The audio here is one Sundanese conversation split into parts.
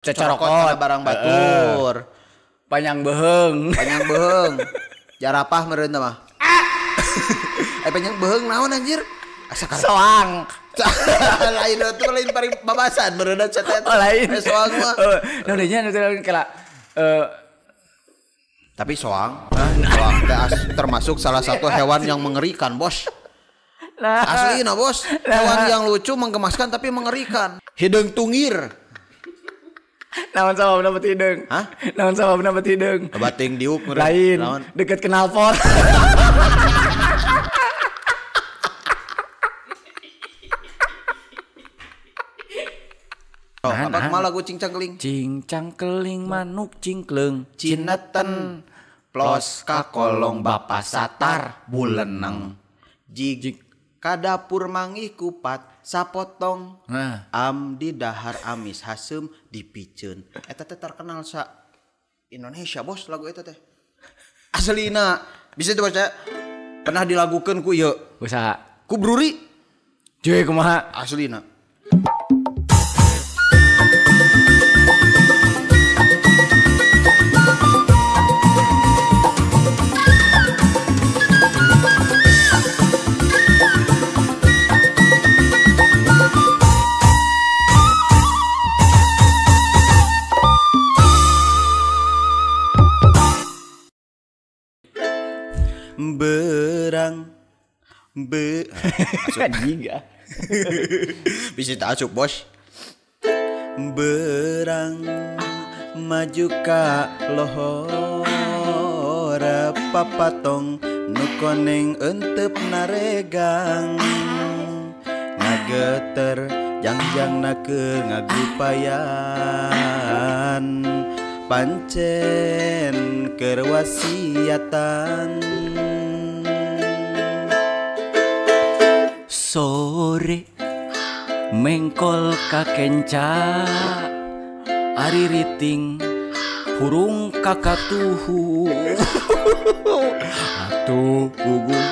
Cocorokot barang batur. Panjang beheung. Panjang beheung. Jarapah meureun mah. Panjang beheung naon anjir? Asa soang. Lain itu lain paling babasan meureun cenah. Oh lain. Soang mah. Nah nya nu kala tapi soang, soang teh termasuk salah satu hewan yang mengerikan, Bos. Nah. Asli nah, Bos. Hewan yang lucu, menggemaskan tapi mengerikan. Hideung tungir. Naon sababna bet hideung? Hah? Naon sababna bet hideung? Bating diuk meureun. Lain. Deket knalpot. Oh, apa kumaha lagu Cingcang Keling? Cingcang keling manuk cingkleung cineten plos kakolong bapa satar buleneng jig ka dapur mangih kupat sapotong nah. Am di dahar amis haseum dipiceun. Eta teh terkenal sa Indonesia bos lagu eta teh. Aslina bisa tuh baca pernah dilagukeun ku ieu. Ku saha? Ku Bruri. Cuy kumaha? Aslina. Berang be anjing bisa tak asup bos. Berang maju ka lohor papatong nu koneng entep naregang ngageter jangjang keur ngagupayan pancen keur wasiatan. Sore mengkol kakenca ari riting hurung kakatuhu atuh pugu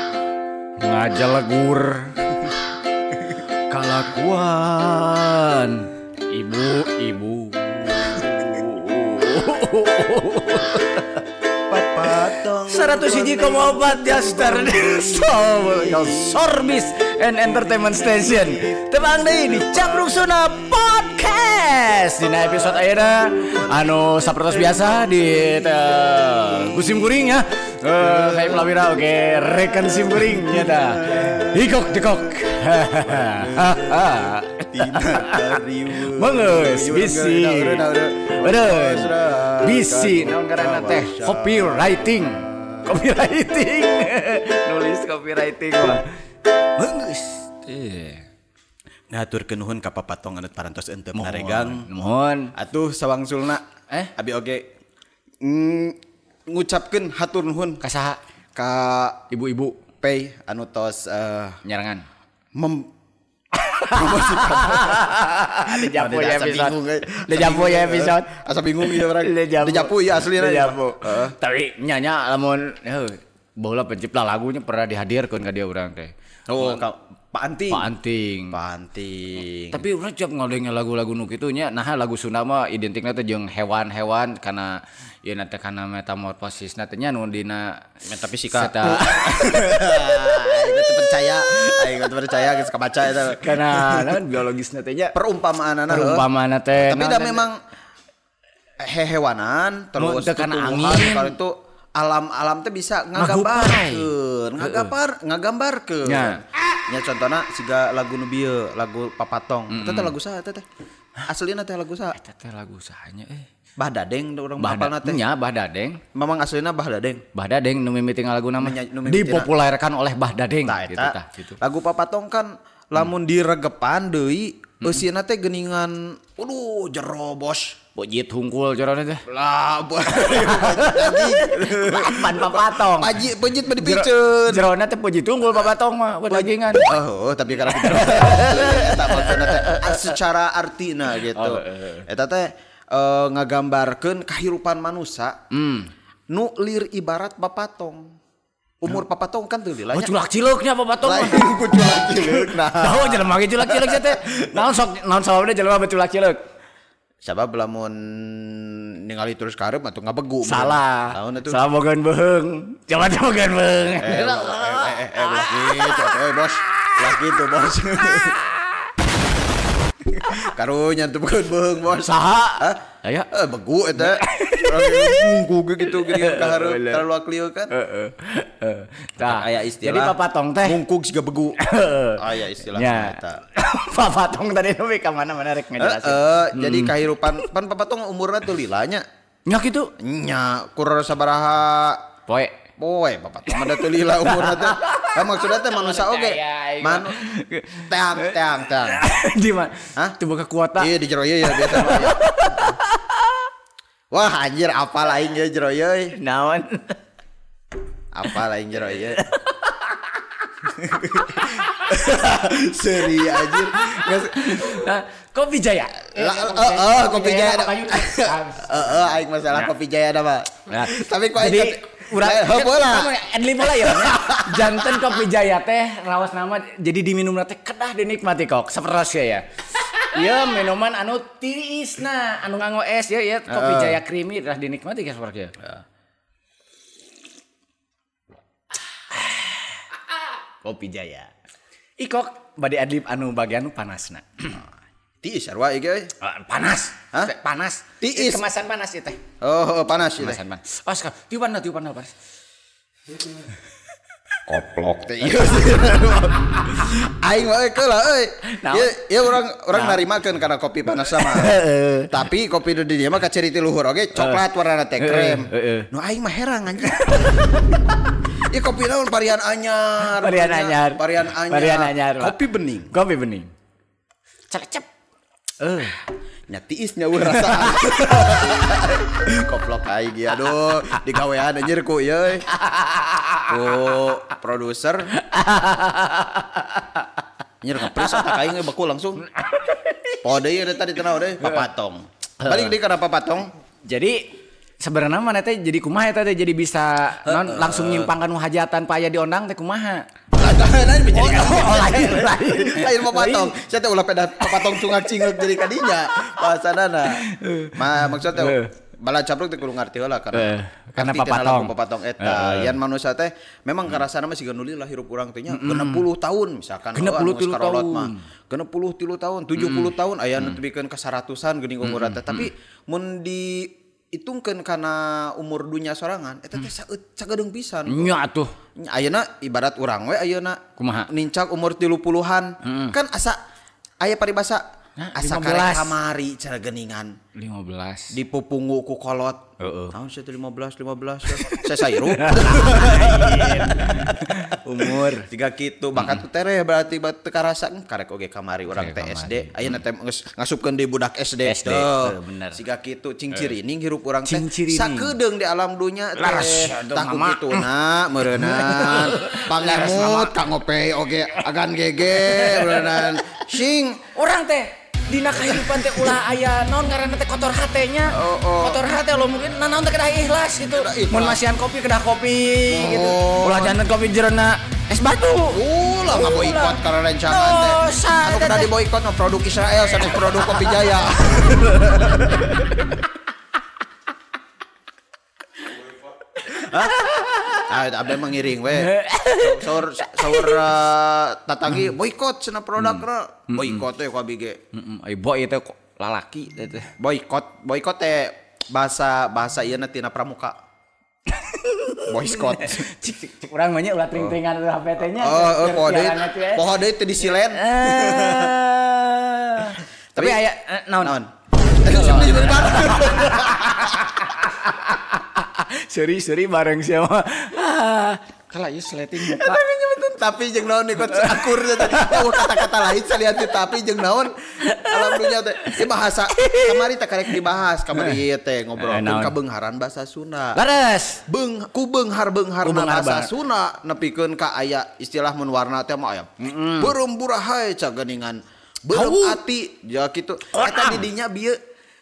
ngajalegur kalakuan ibu-ibu. Papatong 101,4 Jaster Sorbis and Entertainment Station. Tebang deui di Capruk Sunda Podcast. Dina episode ayeuna anu sapertos biasa di kusim kuring ya. Kayak pelawira oke rekan sim kuring nya tah. Hikok dekok. Mengeus bisi. Bener. Bisi naon ngaranna teh copywriting. Copywriting. Nulis copywriting mah. Mengeus. Ngaturkeun nuhun ka papatong anu parantos entep naregang. Nuhun. Atuh sawangsulna abi oge ngucapkeun hatur nuhun ka saha? Ka ibu-ibu Pei anu tos nyarangan. Dejapu ya episode. Dejapu ya episode. Asa bingung ieu urang. Dejapu ya aslina. Dejapu. Tapi nya lamun baheula pencipta lagunya pernah dihadirkeun ka dia urang teh. Oh, Pak Anting. Pak Anting. Pak Anting. Tapi urang tiap ngadenge lagu-lagu nu kitu nya, nah lagu Sunda mah identikna teh jeung hewan-hewan kana ieu na teh kana metamorfosisna teh nya nu dina metafisika. Aing teu percaya, aing teu percaya geus kabaca eta. Kana naon biologisna teh nya perumpamaanana. Perumpamaanna teh. Tapi da memang hehewanan terus tumbuhan kalau itu alam-alam teh bisa ngagambarkeun, ngagambarkeun. Nya contohna siga lagu nu bieu, lagu Papatong. Eta teh lagu saha eta teh? Aslina teh lagu saha? Eta teh lagu sahanya Bah Dadeng urang hafalna teh. Nya Bah Dadeng. Memang aslina Bah Dadeng. Bah Dadeng nu mimiti laguna mah dipopulerkan oleh Bah Dadeng gitu tah gitu. Lagu Papatong kan lamun diregepan deui eusina teh geuningan aduh jero bos. Pojit hungkul jorona teh. Lah, pan papatong. Paji pojit mah dipiceun. Jerona teh pojit hungkul papatong mah dagingan. Oh, tapi karena eta maksudna teh secara artina gitu. Eta teh ngagambarkeun kahirupan manusia. Nu lir ibarat papatong. Umur papatong kan teu lila nya. Oh, culak cileuknya papatong mah. Lain ku culak cileuk nah. Tahu jelema ge culak cileuk teh. Naon sok naon sababna jelema beculak cileuk? Sabab lamun ningali terus ka hareup atuh ngabegu. Salah. Salah bogaan beuheung. Coba bogaan beuheung. Ulah kitu atuh bos. Ulah kitu bos. Karunya teu bogaan beuheung bos. Saha? Aya begu eta. Mungku gitu geuning ka hareup terlalu aklieu kan. Heeh. Tah aya istilah. Jadi papatong teh mungkug siga begu. Aya istilah eta. Papatong tadi nepi ka mana-mana rek ngajelasin. Jadi kahirupan pan papatong umurna teu lila nya. Nya kitu? Nya kur sabaraha poe. Poe papatong mah teu lila umurna teh. Lah maksudna teh manusia oge. Teang. Di mana? Hah? Teu boga kuota. Iya di jero ieu ya biasa mah. Wah anjir apal aing ye jero ieu. Naon? Apal aing jero ieu. Seri anjir. Nah, Kopi Jaya. Heeh, Kopi Jaya. Heeh, aing masalah Kopi Jaya da mah. Tapi kok aing urang heula. Adlib heula ya. Janten Kopi Jaya teh rawas nama jadi diminumna teh kedah dinikmati kok. Sapertos ya. Iya minuman anu tiisna anu nganggo es ya ya Kopi Jaya creamy telah dinikmati guys warga. Kopi Jaya. Ikok bade adlib anu bagian panasna. Tiis sarua ieu euy. Panas. Hah? Panas. Tiis. Kemasan panas ieu teh. Oh, panas ieu teh. Kemasan panas. Oh, sekarang tiupan panas. Koplok teh ieu. Aing mah euy keula euy. Ieu urang narimakeun kana kopi panas sama. Tapi kopi di dieu mah kaciri ti luhur oge coklat warnana teh krem. Nu aing mah herang anjing. Ieu kopi naon varian anyar. Varian anyar. Kopi bening. Kopi bening. Celecep. Nya tiis nya eueuh rasaan. Koplok aing ieu aduh digawean anjir ku ieu euy. Ku produser. Anjir ngepres otak aing beku langsung. Poho deui eta tadi tenau deui papatong. Balik deui kana papatong. Jadi sebenarnya mana teh jadi kumaha eta teh jadi bisa non langsung nyimpangkan nu hajatan paya diondang teh kumaha. Lain papatong. Saya teh ulah peda papatong cungak-cinguk jadi kadinya bahasanana. Ma maksudnya bala capruk teh kudu ngarti heula karena papatong papatong eta. Yan manusia teh memang karasana mah siga nu lila hirup urang teh nya 60 tahun misalkan 63 tahun. 63 tahun, 70 tahun aya nu tepikeun ka 100-an geuning umur teh. Tapi mun di hitungkeun kana umur dunya sorangan eta teh sagedeung pisan. Nya atuh. Ayeuna ibarat urang we ayeuna kumaha? Nincak umur 30-an. Kan asa aya paribasa asa karek kamari cara geningan 15 dipupungu ku kolot. Tahun saya 15 saya sairup. Umur tiga kitu bakat teh tereh berarti teu karasa karek oge kamari urang teh SD ayeuna teh geus ngasupkeun deui budak SD teh bener siga kitu cing cirining hirup urang teh sakedeung di alam dunya teh tah ku kituna meureunnan pangemut ka ngope oge agan gege meureunnan sing urang teh dina kehidupan teh ulah aya naon ngaranna teh kotor hatenya. Kotor hate lo mungkin nanaon teh kedah ikhlas gitu. Mun masihan kopi kedah kopi gitu. Ulah jangan kopi jerona es batu. Ulah ngaboikot karena rencangan teh. Anu kedah diboikot mah produk Israel sanes produk Kopi Jaya. Ah, abdi mengiring we. Saur saur tatanggi boikot cenah produkna. Boikot teh ku abi ge. Heeh, ai boy teh lalaki teh. Boikot, boikot teh bahasa bahasa ieu na tina pramuka. Boycott. Cik cik urang mah nya ulah tring-tringan HP teh nya. Oh, poho deui. Poho deui teu disilen. Tapi aya naon? Naon? Seri-seri bareng siapa? Kalah ieu sleting muka. Tapi nyebutin tapi jeung naon ikut akur teh. Oh kata-kata lain salian ti tapi jeung naon alam dunya teh. Ieu bahasa kamari teh karek dibahas kamari ieu teh ngobrolkeun kabeungharan bahasa Sunda. Leres. Beung ku beunghar-beungharna bahasa Sunda nepikeun ka aya istilah mun warna teh mah aya. Beureum burahay cageuningan. Beureum ati ja kitu. Eta di dinya bieu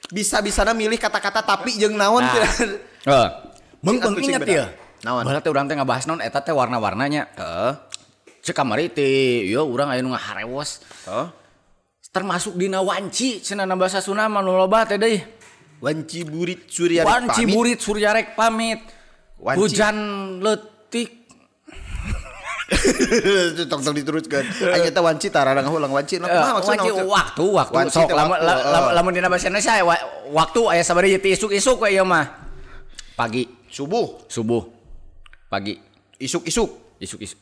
bisa-bisana milih kata-kata tapi jeung naon. Heeh. Meng inget ya. Naon? Baheula teh urang teh ngabahas naon eta teh warna-warnanya. Heeh. Cek kamari teh ieu urang aya nu ngaharewos. Heeh. Termasuk dina wanci cenah bahasa Sunda mah nu loba teh deui. Wanci burit surya rek pamit. Wanci burit surya rek pamit. Wanci. Hujan leutik. Tong tong diteruskeun. Aya teh wanci tara ngahulang wanci. Nah, maksudna wanci waktu sok lamun dina bahasa Indonesia waktu aya sabari ti isuk-isuk we ieu mah. Pagi, subuh, pagi, isuk-isuk, isuk-isuk.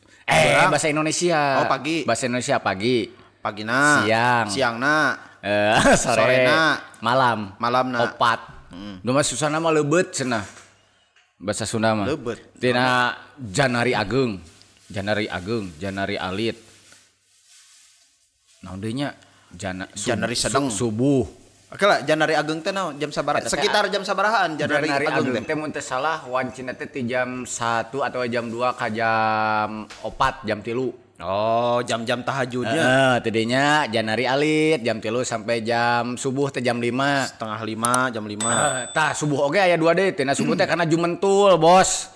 Bahasa Indonesia. Oh, pagi. Bahasa Indonesia pagi. Pagina, siang, siangna, sore, malam, malamna, opat. Nu mah susahna mah leubet cenah. Bahasa Sunda mah. Leubet. Tina Janari Ageng, Janari Alit. Naon deui nya? Janari Sedeng. Subuh. Oke lah, Janari Ageng teh naon? Jam sabaraha? Sekitar jam sabarahaan Janari Ageng teh mun teu salah wancina teh ti jam 1 atau jam 2 ka jam 4, jam 3. Oh, jam-jam tahajudnya. Tadinya Janari Alit jam 3 sampai jam subuh teh jam 5. Setengah 5, jam 5. Tah subuh oge aya 2 deui, tina subuh teh karena jumentul, Bos.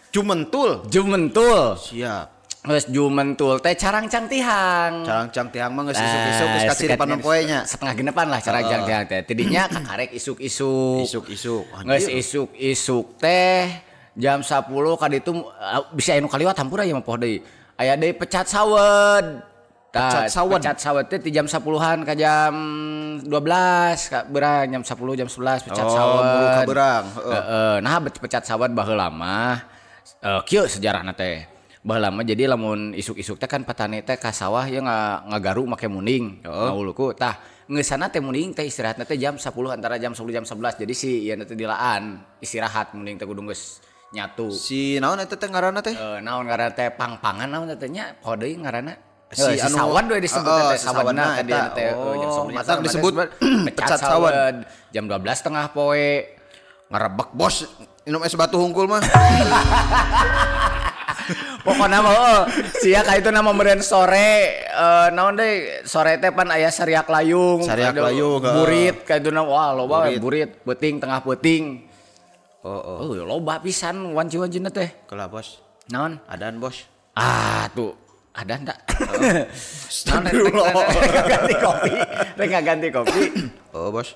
Jumentul. Jumentul. Siap. Geus jumentul teh carangcang tihang. Carangcang tihang mah geus isuk-isuk geus kaciri panon poe nya. Setengah genepan lah carangcang tihang teh. Tidinya kakarek isuk-isuk. Isuk-isuk. Geus isuk-isuk teh jam 10 ka ditu bisa anu kaliwat hampura ieu mah poho deui. Aya deui pecat sawed. Pecat sawed. Pecat sawed teh ti jam 10-an ka jam 12 ka berang jam 10 jam 11 pecat sawed. Oh, muru ka berang. Heeh. Nah, pecat sawed baheula mah kieu sejarahna teh. Baheula mah jadi lamun isuk-isuk teh kan petani teh ka sawah ieu ngagaru make munding, ngawuluku. Tah, ngeusana teh munding teh istirahatna teh jam 10 antara jam 10 jam 11. Jadi si ieu teh dilaan istirahat munding teh kudu geus nyatu. Si naon eta teh ngaranna teh? Naon ngaranna teh pangpangan naon teh nya poho deui ngaranna. Si anu sawad we disebut teh sawadna teh teh jam 10 matak disebut pecat sawad. Jam 12.30 poe ngarebek bos minum es batu hungkul mah. Pokokna mah sia ka itu nama meureun sore naon deui sore teh pan aya sariak layung, burit ka itu wah loba burit peuting tengah peuting. Oh, loba pisan wanci-wancina teh. Kelah bos. Naon? Adan bos. Ah tuh adan tak? Ganti kopi. Rek ganti kopi. Oh bos.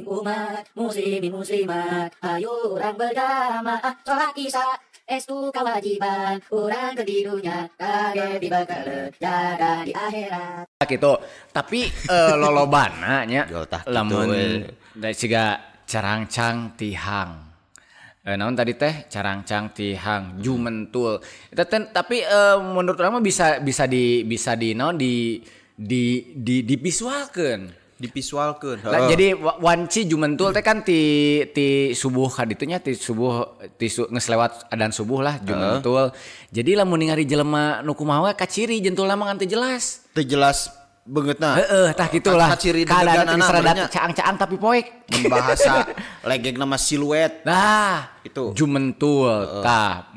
Umat muslimin muslimat, ayo urang berjamaah sholat isya. Estu kewajiban urang ke di dunia, kaget di bakal jaga di akhirat. Gitu. Tapi lolobana nya lamun siga carangcang tihang. Naon tadi teh carangcang tihang jumentul. Eta teh tapi menurut urang mah bisa di naon di divisualkeun. Divisualkeun. Nah, jadi wanci jumentul teh kan ti subuh ka ditu nya ti subuh ti geus lewat adan subuh lah jumentul. Jadi lamun ningali jelema nu kumaha we kaciri jentulna mah ngan teu jelas. Teu jelas beungeutna. Heeh, tah gitulah. Kaciri dedeganana rada caang-caang tapi poek. Mun bahasa legegna mah siluet. Nah, itu jumentul tah.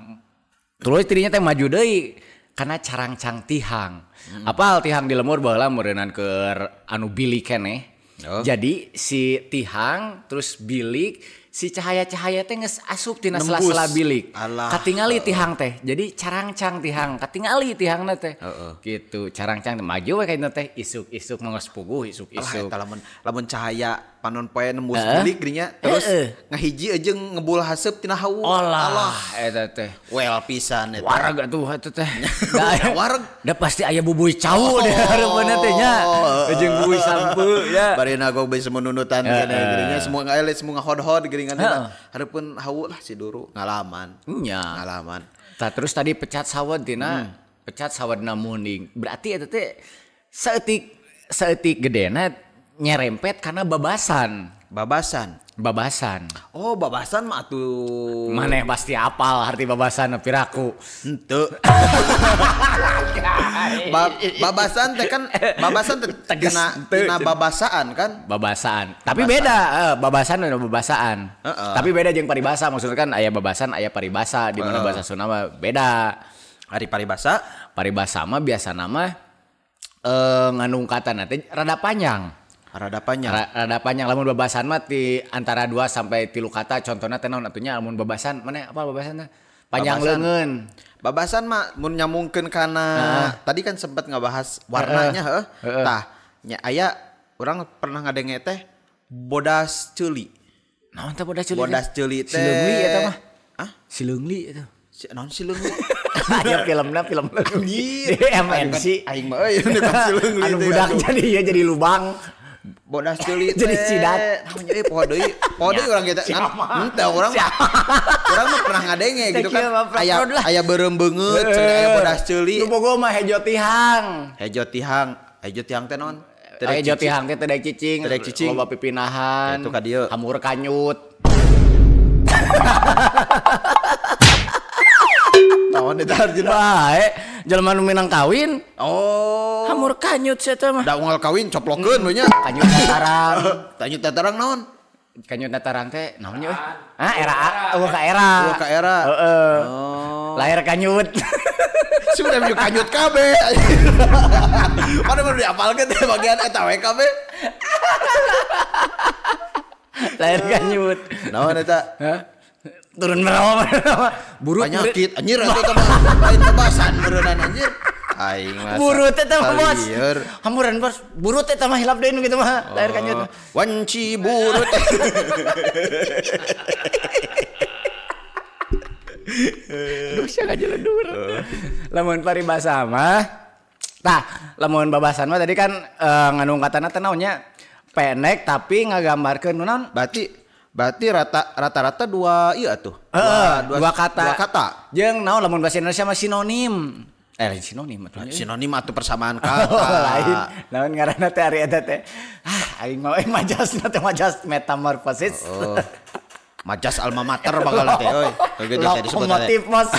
Terus tidinya teh maju deui karena carangcang tihang. Apal tihang di lemur baheula meureunnan keur anu bilik keneh. Oh. Jadi si tihang terus bilik si cahaya-cahaya teh geus asup tina sela-sela bilik. Alah. Katingali tihang teh. Jadi carangcang tihang, katingali tihangna teh. Gitu, carangcang maju we ka teh isuk-isuk mah geus puguh isuk-isuk. Alah eta lamun cahaya panon poe nembus bilik geunya terus ngahiji jeung ngebul haseup tina hawu. Alah eta teh. Well pisan eta. Wareg atuh eta teh. Wareg. Da pasti aya bubuy cau di hareupeunna teh nya. Jeung bubuy sampeu ya. Bari nagog bae semenunutan keneh geunya semua ngaelit semua ngahod-hod geuningan hareupeun hawu lah si duru ngalaman. Nya. Ngalaman. Tah terus tadi pecat sawed tina pecat sawadna munding. Berarti eta teh saeutik gedena nyerempet karena babasan. Babasan. Babasan. Oh, babasan mah atuh. Maneh pasti apal arti babasan piraku. Henteu. Babasan teh kan babasan teh tina babasaan kan? Babasaan. Tapi beda, babasan dan babasaan. Tapi beda jeung paribasa, maksudnya kan aya babasan, aya paribasa di mana bahasa Sunda mah beda. Ari paribasa? Paribasa mah biasana mah ngandung kata teh rada panjang. Rada panjang. Rada panjang lamun babasan mah ti antara 2 sampai 3 kata contohna teh naon atunya lamun babasan mana apa babasan teh? Panjang leungeun. Babasan mah mun nyambungkeun kana tadi kan sempat ngabahas warnanya heuh. Tah, nya aya urang pernah ngadenge teh bodas ceuli. Naon teh bodas ceuli? Bodas ceuli teh. Sileungli eta mah. Hah? Sileungli eta. Naon sileungli? Aya filmna film Anjir. MNC. Aing mah euy nu sileungli. Anu budak jadi ya jadi lubang. Bodas ceuli teh. Jadi sidat. Naon jadi poho deui. Poho deui urang kita. Henteu urang urang mah pernah ngadenge gitu kan. Aya aya beureum beungeut cenah aya bodas ceuli. Nu bogo mah hejo tihang. Hejo tihang. Hejo tihang teh naon? Hejo tihang teh teu daek cicing. Teu daek cicing. Loba pipinahan. Itu ka dieu. Hamur kanyut. Naon eta artina? Bae, jelema nu minang kawin. Oh. Hamur kanyut sia teh mah. Da unggal kawin coplokeun we nya. Kanyut tatarang. Kanyut tatarang naon? Kanyut tatarang teh naon nya euy? Ah, era eueuh ka era. Eueuh ka era. Heeh. Oh. Lahir kanyut. Sudah menuju kanyut kabeh. Mana baru diapalkeun teh bagian eta we kabeh. Lahir kanyut. Naon eta? Hah? Turun berapa? Burut penyakit anjir eta teh lain babasan beureunan anjir. Aing mah burut eta mah bos. Hamburan bos, burut eta mah hilap deui nu kitu mah. Lahir kanyut. Wanci burut. Aduh sia ngajeledur. Lamun paribasa mah tah, lamun babasan mah tadi kan ngandung katana teh naon nya? Pendek tapi ngagambarkeun nu naon? Berarti rata-rata dua iya tuh. Dua kata. Dua kata. Jeung naon lamun bahasa Indonesia mah sinonim. Lain sinonim atuh. Sinonim atuh persamaan kata. Lain. Naon ngaranna teh ari eta teh? Ah, aing mah majasna teh majas metamorfosis. Oh. Majas alma mater bakal teh euy. Gitu teh disebut teh. Lokomotif bos.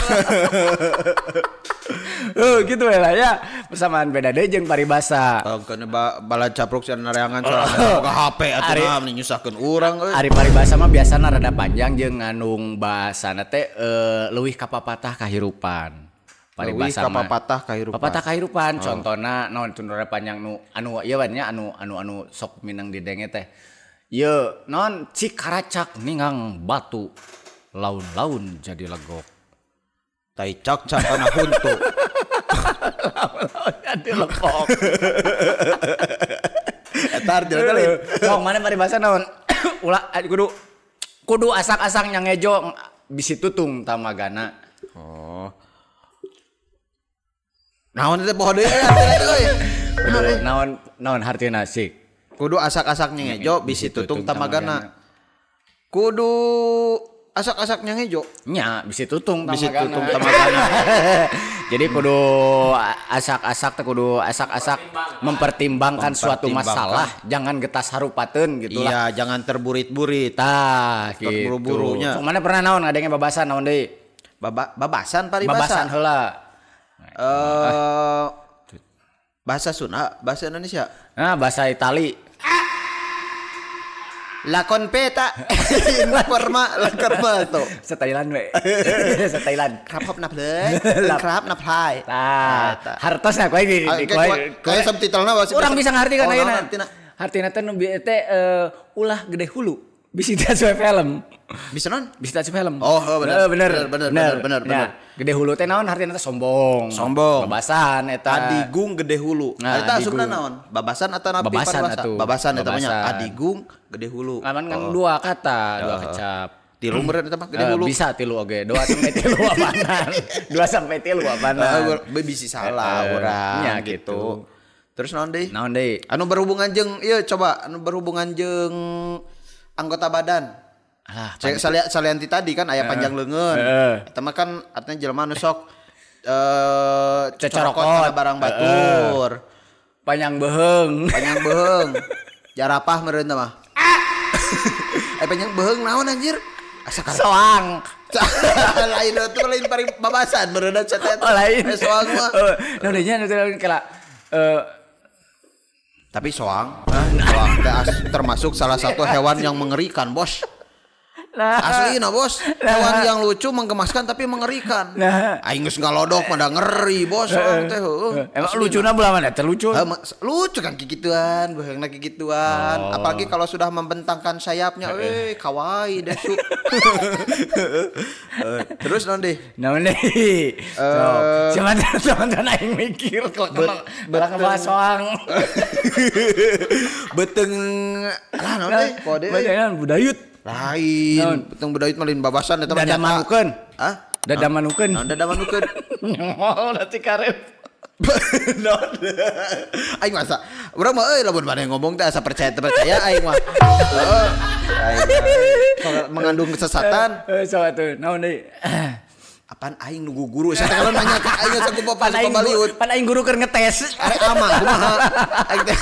Gitu we lah ya. Persamaan beda deui jeung paribasa. Keun bala capruk sia nareangan sorangan boga HP atuh mah nyusahkeun urang euy. Ari paribasa mah biasana rada panjang jeung ngandung bahasana teh leuwih ka papatah kahirupan. Paribasa mah papatah kahirupan. Papatah kahirupan contona naon rada panjang nu anu ieu nya anu anu anu sok minang didenge teh. Ye non cikaracak ningang batu laun-laun jadi legok. Tai cak-cak kana huntu. Laun-laun jadi legok. Eta artina lain. Sok mana paribasa naon? Ulah kudu asak-asak nyangejo bisi tutung tamagana. Oh. Naon teh poho deui artina euy. Naon naon hartina sik? Kudu asak-asak nyengejo bisi tutung tamagana. Kudu asak-asak nyengejo. Nya bisi tutung tamagana. Bisi tutung tamagana. Jadi kudu asak-asak teh kudu asak-asak mempertimbangkan suatu masalah, jangan getas harupateun gitu lah. Iya, jangan terburit-burit. Tah, gitu. Terburu-burunya. Sok mana pernah naon ngadenge babasan naon deui? Babasan paribasa. Babasan heula. Bahasa Sunda, bahasa Indonesia. Nah, bahasa Itali. La competa informa la corpato. Sa Thailand we. Sa Thailand. Krap na play. Krap na play. Tah, hartosna kuai di kuai. Kuai subtitlena bahasa. Urang bisa ngarti kan ayeuna. Hartina teh nu teh ulah gede hulu. Bisi teh asup film. Bisa non? Bisa asup film. Oh, bener. Bener. Gede hulu teh naon hartina teh sombong. Sombong. Babasan eta. Adigung gede hulu. Nah, eta asupna naon? Babasan atau napi babasan? Babasan eta mah nya adigung gede hulu. Aman kan dua kata, dua kecap. Tilu meureun eta mah gede hulu. Bisa tilu oge. 2 sampai 3 apanan. 2 sampai 3 apanan. Bisi salah urang gitu. Terus naon deui? Naon deui? Anu berhubungan jeung ieu coba anu berhubungan jeung anggota badan. Alah, salian ti tadi kan aya panjang leungeun. Eta mah kan artinya jelema nu sok cocorokot kana barang batur. Panjang beheung. Panjang beheung. Jarapah meureun teh mah. Panjang beheung naon anjir? Asa soang. Lain atuh lain paling babasan meureun cenah. Oh, lain. Soang mah. Nah, nya nu kala tapi soang, soang teh termasuk salah satu hewan yang mengerikan, bos. Nah. Asli nah bos, hewan yang lucu menggemaskan tapi mengerikan. Nah. Aing geus ngalodok mah da ngeri bos urang teh heueuh. Emang lucuna belah mana? Terlucu. Lucu kan kikituan, beheungna kikituan. Oh. Apalagi kalau sudah membentangkan sayapnya, euy kawaii deh su. Terus naon deui? Naon deui? Sok. Cuman aing mikir kalau belakang bahas soang. Beteng lah naon deui? Kode. Beteng budayut. Lain, beteng budayut mah lain babasan eta mah. Dada manukeun. Hah? Dada manukeun. Naon dada manukeun? Nyol nanti karep. Naon? Aing masa urang mah euy lamun maneh ngomong teh asa percaya teu percaya aing mah. Heeh. Aing mengandung kesesatan. Heeh, sok atuh. Naon deui? Apaan aing nunggu guru? Saya teh kalau nanya ka aing asa ku pabaliut. Pan aing guru keur ngetes. Arek amang kumaha? Aing teh.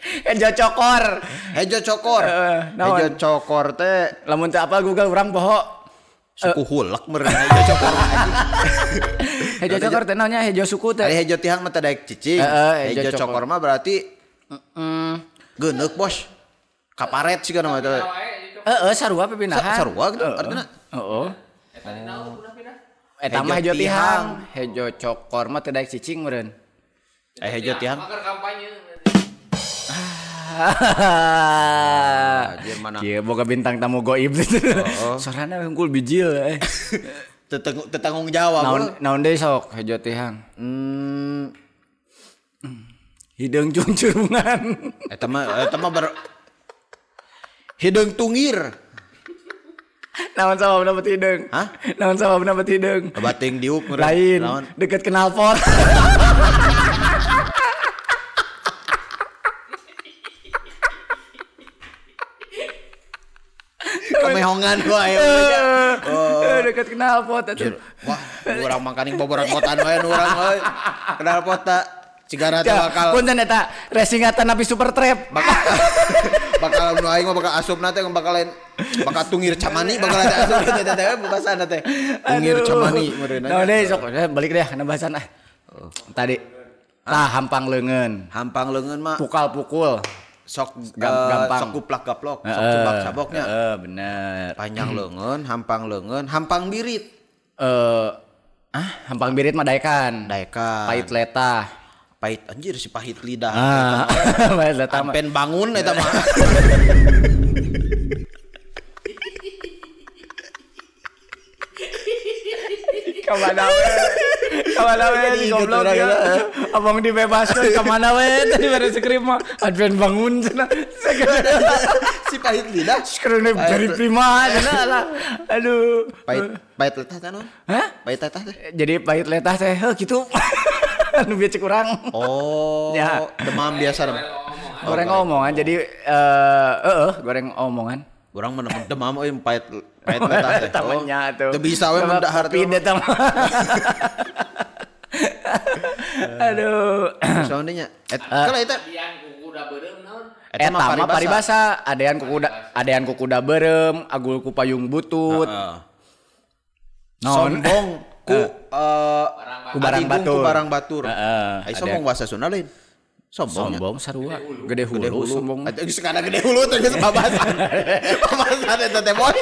Hejo cokor. Hejo cokor. Hejo cokor teh lamun teu apal Google urang poho. Suku hulek meureun hejo cokor mah anjing. Hejo cokor teh naonnya hejo suku teh. Ari hejo tihang mah teh daek cicing. Hejo cokor mah berarti geuneuk bos. Kaparet siga nama teh. Heeh, sarua pipinahan. Sarua gitu artina. Heeh. Eta mah hejo tihang, hejo cokor mah teu daek cicing meureun. Hejo tihang. Anjir mana. Kieu boga bintang tamu goib. Sorana hungkul bijil eh. Tetanggung jawab. Naon deui sok hejo tihang. Hideung cungcurungan. Eta mah hideung tungir. Naon sababna bet hideung? Hah? Naon sababna bet hideung? Bating diuk meureun. Lain, deket knalpot. Kemehongan wae. Oh, deket knalpot atuh. Wah, urang mangkaning boboran-botan wae nu urang euy. Knalpot ta cigara teh bakal. Punten eta racing atan api super trap. Bakal nu aing mah bakal asupna teh bakal lain bakal tungir camani bakal ada asup teh teh bahasan teh. Tungir camani meureun. Nah, deui sok balik deh kana bahasan ah. Tadi tah hampang leungeun. Hampang leungeun mah pukal pukul. Sok gampang, sok kuplak gaplok, sok cebak caboknya. Bener. Panjang leungeun, hampang leungeun, hampang birit. Hampang birit mah daekan. Daekan. Pahit letah. Pahit anjir si pahit lidah. Pahit letah mah. Ampen bangun eta mah. Kamana we? Kamana we goblok ya. Abang dibebaskan kamana we tadi baru skrip mah advent bangun cenah. Si pahit lidah sekarang dari prima cenah lah. Aduh. Pahit letah teh naon? Hah? Pahit letah teh. Jadi pahit letah teh heuh kitu. Anu bieu cek urang. Oh, ya. Demam biasa demam. Goreng omongan jadi goreng omongan. Urang mah demam euy pahit letah teh. Tamanya tuh. Teu bisa we mendahar teh. Eta mah. Aduh. Saon nya? Kalau eta kuda beureum naon? Eta mah paribasa, adean ku kuda beureum, agul ku payung butut. Sombong ku ku barang batur. Ku barang batur. Heeh. Ai sombong bahasa Sunda lain. Sombong. Sombong sarua, gede hulu sombong. Atuh geus kana gede hulu teh geus babasan. Babasan eta teh bos.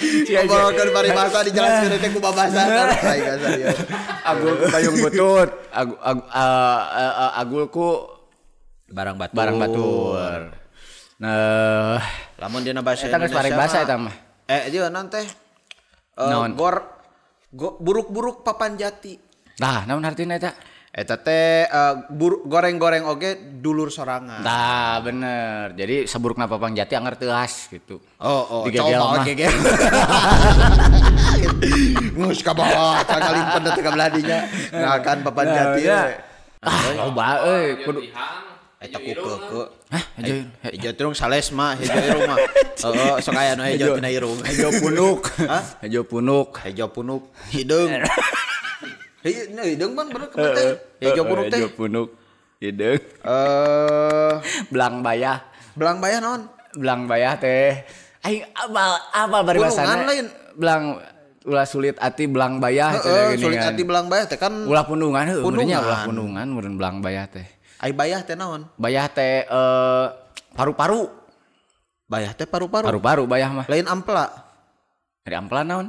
Ngobrolkeun paribasa dijelaskeun teh ku babasan. Ai kasar. Agul ku payung butut, agul ku barang batur. Barang batur. Nah, lamun dina bahasa Indonesia. Eta geus paribasa eta mah. Ieu naon teh? Gor buruk-buruk papan jati. Nah, naon artina eta? Eta teh goreng-goreng oge dulur sorangan. Tah, bener. Jadi saburukna papang jati anger teuas gitu. Oh, coba gegel. Ngus ka bawah, cagalimpen teh ka belah dinya. Ngakan papan jati we. Ah, loba euy kudu eta ku keukeu. Hah, hejo hejo tirung salesma, hejo irung mah. Heeh, sok aya nu hejo tina irung. Hejo punuk. Hah? Hejo punuk. Hejo punuk hideung. Hideung ban bener teh. Hejo punuk teh. Hejo punuk. Hideung. Belang bayah. Belang bayah naon? Belang bayah teh. Aing apal paribasana. Punungan lain. Belang ulah sulit ati belang bayah cenah gini. Sulit ati belang bayah teh kan ulah punungan heueuh meureun nya ulah punungan meureun belang bayah teh. Ai bayah teh naon? Bayah teh Paru-paru. Bayah teh paru-paru. Paru-paru bayah mah. Lain ampela. Dari ampela naon?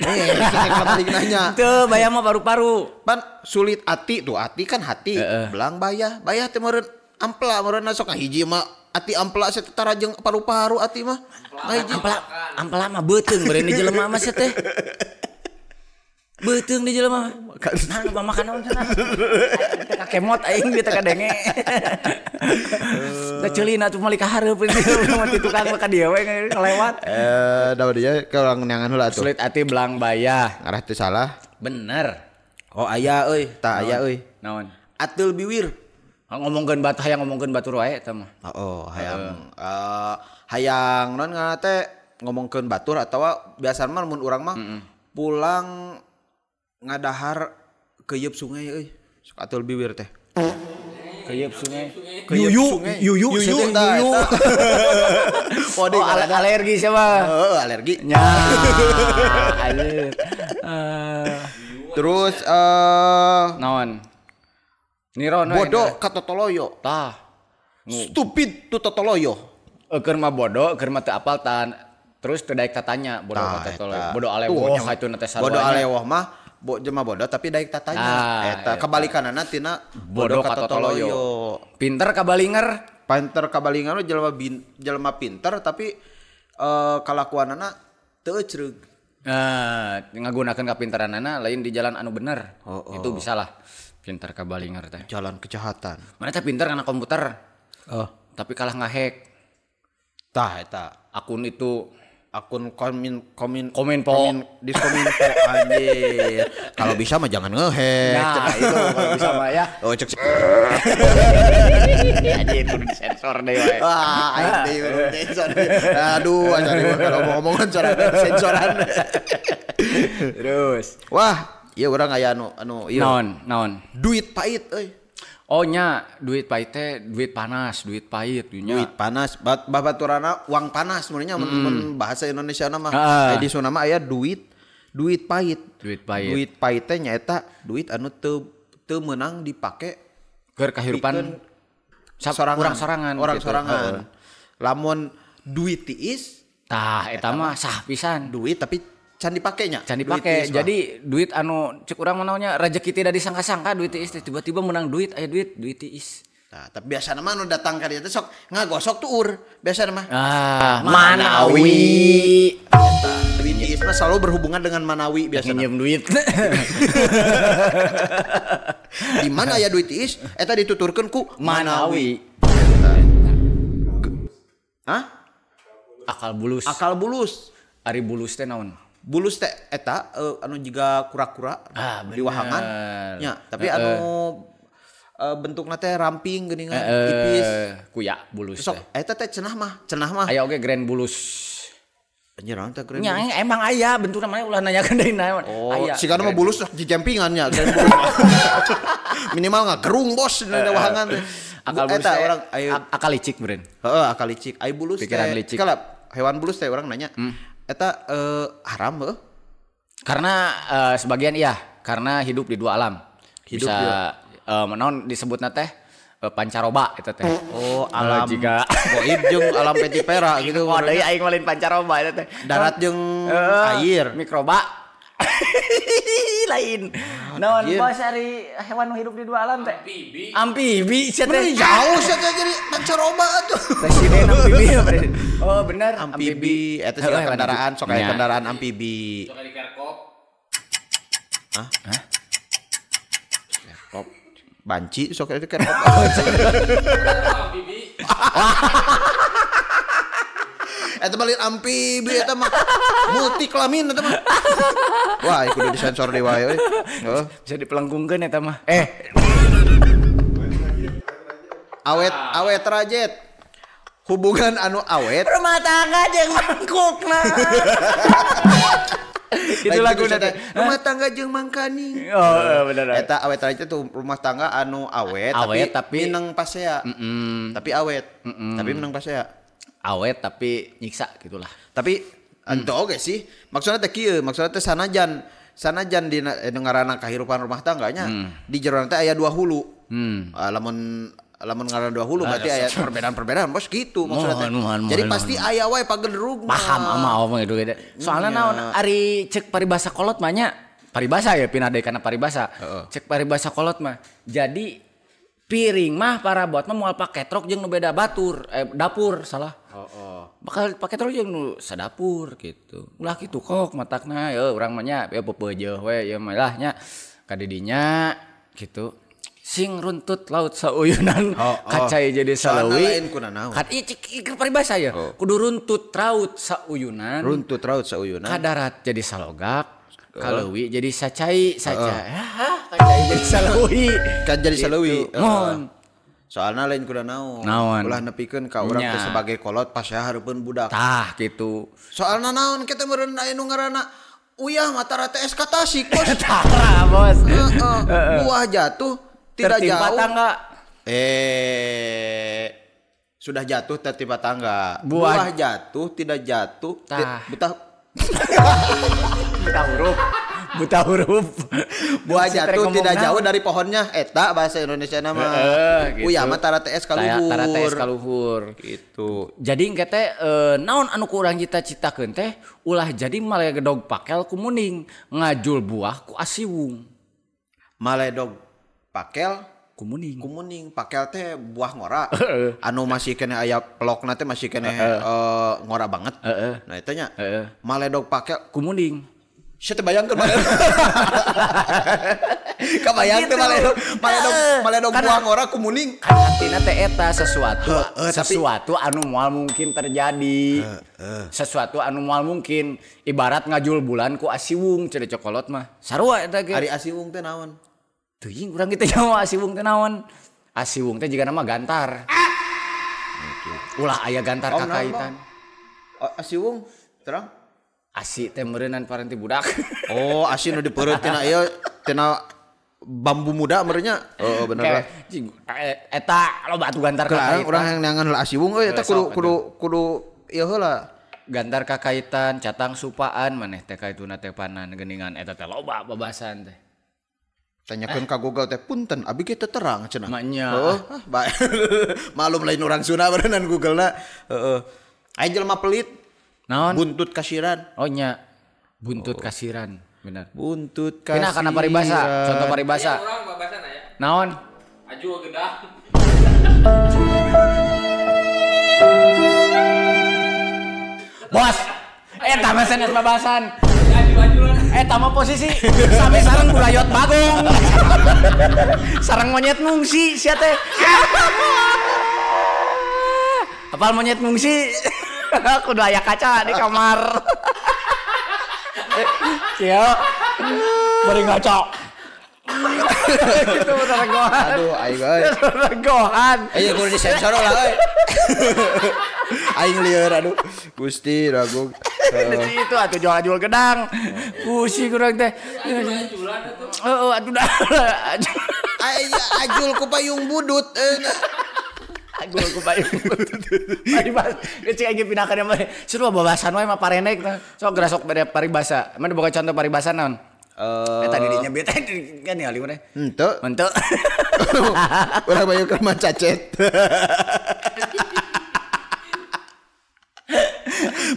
Saya nanya. Teu bayah mah paru-paru. Pan sulit ati tuh, ati kan hati. Belang bayah, bayah teh meureun ampela meureun sok hiji mah ati ampela setara jeung paru-paru ati mah. Ampela, ampela mah beuteung meureun di jelema mah teh. Beuteung di jelema. Nah, loba makan naon cenah. Teh ka kemot aing di teh kadenge. Da ceulina atuh meuli ka hareup mah ti tukang mah ka dieu we ngelewat. Da dia ke urang neangan heula atuh. Sulit ati belang bayah. Ngarah teu salah. Bener. Oh aya euy, tah aya euy. Naon? Ateul biwir. Ngomongkeun batu hayang ngomongkeun batur wae eta mah. Oh, hayang hayang naon ngaranna teh ngomongkeun batur atawa biasana mah mun urang mah pulang ngadahar keyeup sungai euy. Sok ateul biwir teh. Keyeup sungai. Yuyu, yuyu, yuyu tah eta. Oh, alergi siapa? Heeh, alergi. Nya. Anjir. Terus naon? Niron bodoh katotoloyo. Tah. Stupid tu totoloyo. Keur mah bodoh, keur mah teu apal tan. Terus teu daek tatanya bodoh katotoloyo. Bodoh alewoh ka itu na teh sarua. Bodoh alewoh mah jelema bodoh tapi daek tatanya. Eta kabalikanana tina bodoh katotoloyo. Pinter kabalinger. Pinter kabalinger jelema jelema pinter tapi kalakuanana teu ecreug. Ngagunakeun kapinteranana lain di jalan anu bener. Itu bisalah. Pinter kabalinger teh. Jalan kejahatan. Mana teh pinter karena komputer. Tapi kalah ngehack. Tah eta. Akun itu akun komin kominfo diskominfo anjir. Kalau bisa mah jangan ngehack. Nah, itu kalau bisa mah ya. Oh cek. Anjir kudu disensor deh wae. Wah, aing deui kudu disensor. Aduh, anjir kalau ngomong-ngomongan sensoran. Terus. Wah, iya urang aya anu ieu. Naon? Duit pahit euy. Oh nya, duit pahit teh duit panas, duit pahit nya. Duit panas, babaturana uang panas mun nya mun bahasa Indonesia mah. Di Sunda mah aya duit pahit. Duit pahit. Duit pahit teh nyaeta duit anu teu meunang dipake keur kahirupan sorangan. Urang sorangan. Orang gitu. Sorangan. Lamun duit tiis tah eta mah sah pisan. Duit tapi can dipakenya. Can dipake. Jadi duit anu cek urang mah naonnya rezeki tidak disangka-sangka duit tiis tiba-tiba menang duit aya duit tiis. Nah, tapi biasana mah nu datang ka dieu teh sok ngagosok tuur biasana mah. Ah, Manawi. Eta duit tiis mah selalu berhubungan dengan Manawi biasana. Nginjem duit. Di mana aya duit tiis eta dituturkeun ku Manawi. Hah? Akal bulus. Akal bulus. Ari bulus teh naon? Bulus teh eta anu jiga kura-kura di wahangan nya, tapi anu bentukna teh ramping geuningan tipis kuya bulus sok eta teh cenah mah aya oge grand bulus. Anjir naon teh grand bulus nya emang aya bentukna mah ulah nanyakeun deui naon. Aya sigana mah bulus jejempingan nya grand bulus. Minimal ngagerung bos dina wahangan teh. Akal bulus eta urang ayo akal licik meureun. Heeh, akal licik. Ai bulus pikiran teh licik. Kala hewan bulus teh urang nanya. Eta haram heuh? Karena sebagian iya, karena hidup di dua alam. Hidup bisa naon disebutna teh pancaroba eta teh. Oh, alam jika goib jeung alam petipera gitu. Oh, deui aing mah lain pancaroba eta teh. Darat jeung air, mikroba. Lain. Naon bos ari hewan hidup di dua alam teh? Amfibi. Amfibi sia teh. Jauh sia teh jadi pancaroba atuh. Presiden amfibi. Oh benar, amfibi eta sih kendaraan sok aya kendaraan amfibi. Sok di kerkop. Hah? Hah? Kerkop. Banci sok itu kerkop. Amfibi. Eta balik amfibi eta mah multi kelamin eta mah. Wah, kudu disensor deui wae euy. Heeh. Bisa dipelengkungkeun eta mah. Awet rajet. Hubungan anu awet. Rumah tangga jeung mangkukna. Itu lagu teh. Rumah tangga jeung mangkani. Oh, bener. Eta awet rajet tuh rumah tangga anu awet tapi menang pasea. Tapi awet. Tapi menang pasea. Awet tapi nyiksa gitulah. Tapi ente oge sih. Maksudnya teh kieu, maksudnya teh sanajan dina ngaranna kahirupan rumah tangganya di jero teh aya dua hulu. Lamun Lamun ngaran dua hulu berarti aya perbedaan-perbedaan bos gitu maksudnya. Jadi pasti aya wae pagederug. Paham ama omong itu ge. Soalna naon ari cek paribasa kolot mah nya. Paribasa ya pindah deui kana paribasa. Cek paribasa kolot mah. Jadi piring mah parabot mah moal paketrok jeung nu beda batur dapur salah. Bakal paketrok jeung nu sadapur gitu. Ulah kitu kok matakna ye urang mah nya ye pepeujeuh we ye mah lah nya ka didinya gitu. Sing runtut laut sauyunan kacai jadi saleuwi. Kan ieu cek paribasa ya. Kudu runtut raut sauyunan. Runtut raut sauyunan. Kadarat jadi salogak. Kaleuwi jadi sacai saja. Kacai jadi saleuwi. Kan jadi saleuwi. Mohon. Soalna lain kuda naon. Ulah nepikeun ka urang teh sebagai kolot pas ya hareupeun budak. Tah gitu. Soalna naon kita meureun aya nu ngaranna uyah mata rata es ka Tasik bos. Tara bos. Buah jatuh tidak tertimpa jauh. Tangga. Sudah jatuh tertimpa tangga. Buah jatuh tidak jatuh. Tah. Buta huruf. Buah jatuh tidak jauh dari pohonnya. Eta bahasa Indonesia nama. Gitu. Uyah mah tara TS kaluhur. Tara TS kaluhur. Gitu. Jadi engke teh naon anu ku urang cita-citakeun teh ulah jadi maledog pakel ku muning, ngajul buah ku asiwung. Maledog pakel ku muning. Ku muning pakel teh buah ngora. Anu masih keneh aya pelokna teh masih keneh ngora banget. Nah eta nya. Maledog pakel ku muning. Saya terbayangkan maledog. Kabayang teh maledog buah ngora ku muning. Kan artina teh eta sesuatu sesuatu anu moal mungkin terjadi. Sesuatu anu moal mungkin ibarat ngajul bulan ku asiwung cenah cokolot mah. Sarua eta ge. Ari asiwung teh naon? Teuing urang kitu nyawa asiwung teh naon? Asiwung teh jiga nama gantar. Ulah aya gantar kakaitan. Asiwung terang? Asi teh meureunan paranti budak. Oh, asi nu dipeureut tina ieu tina bambu muda meureunnya. Heeh bener lah. Eta loba atuh gantar kakaitan. Urang yang neangan heula asiwung euy eta kudu ieu heula. Gantar kakaitan, catang supaan maneh teh kaituna teh panan geuningan eta teh loba babasan teh. Tanyakeun ka Google teh punten abi ge teu terang cenah. Maknya. Heeh, malum lain urang Sunda beureunan Google-na. Heeh. Aya jelema pelit. Naon? Buntut kasiran. Oh nya. Buntut kasiran, bener. Buntut kasiran. Pinah kana paribasa, contoh paribasa. Urang babasan aya. Naon? Aju gedang. Bos, eta mah sanes babasan. Aju-ajulan. Eta mah posisi sami sareng burayot bagong. Sareng monyet ngungsi sia teh. Apal monyet ngungsi? Kudu aya kaca di kamar. Kieu bari ngaca. Itu regohan. Aduh aing euy. Regohan. Ayo kudu disensor lah euy. Aing lieur aduh. Gusti ragu. Itu atuh jual-jual gedang. Gusti kurang teh. Ajulan atuh. Heeh atuh dah. Ajul ku payung budut. Agul ku payung budut. Paribasa. Cek aing pindahkeun mah. Seru babasan wae mah parenek. Sok gerasok beda paribasa. Mana boga contoh paribasa naon? Eta didinya beta kan ningali mana? Henteu. Henteu. Urang bayu keur mah cacet.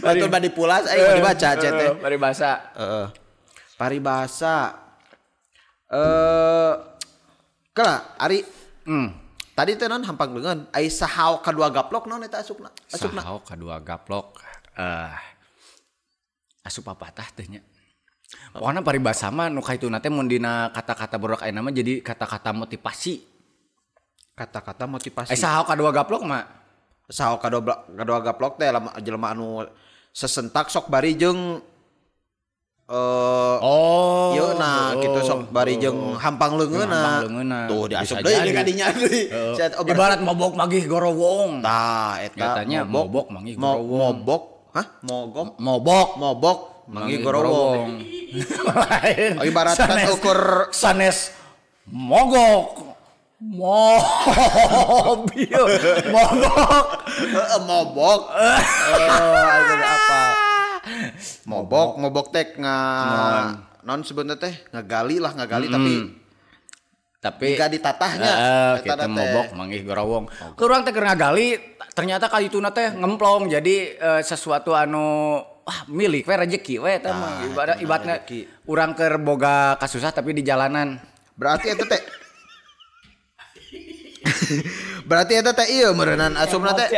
Batur badi pulas aing badi baca cacet teh. Paribasa. Heeh. Paribasa. Kela ari tadi teh naon hampang leungeun ai sahao kadua gaplok naon eta asupna? Asupna. Sahao kadua gaplok. Asup papatah teh nya. Pokoknya paribasa mah nu kaituna teh mun dina kata-kata borok ayeuna mah jadi kata-kata motivasi. Kata-kata motivasi. Sahao kadua gaplok mah. Sahao kadua gaplok teh jelema anu sesentak sok bari jeung oh, ieu nah gitu sok bari jeung hampang leungeunna. Tuh diasup deui ka dinya deui. Ibarat mobok magih gorowong. Tah eta mobok magih gorowong. Mobok, hah? Mogok, mobok manggih gorowong. Lain. Ibarat kan ukur sanes mogok. Mobil mogok. Mobok. Apa? Mobok teh nga non sebenarnya teh ngagali lah, ngagali tapi Tapi jika ditatahnya kita mobok manggih gorowong. Ke urang teh keur ngagali ternyata ka dituna teh ngemplong jadi sesuatu anu wah milik we rezeki we eta mah ibaratna urang keur boga kasusah tapi di jalanan. Berarti eta teh berarti eta teh ieu meureunnan asupna teh.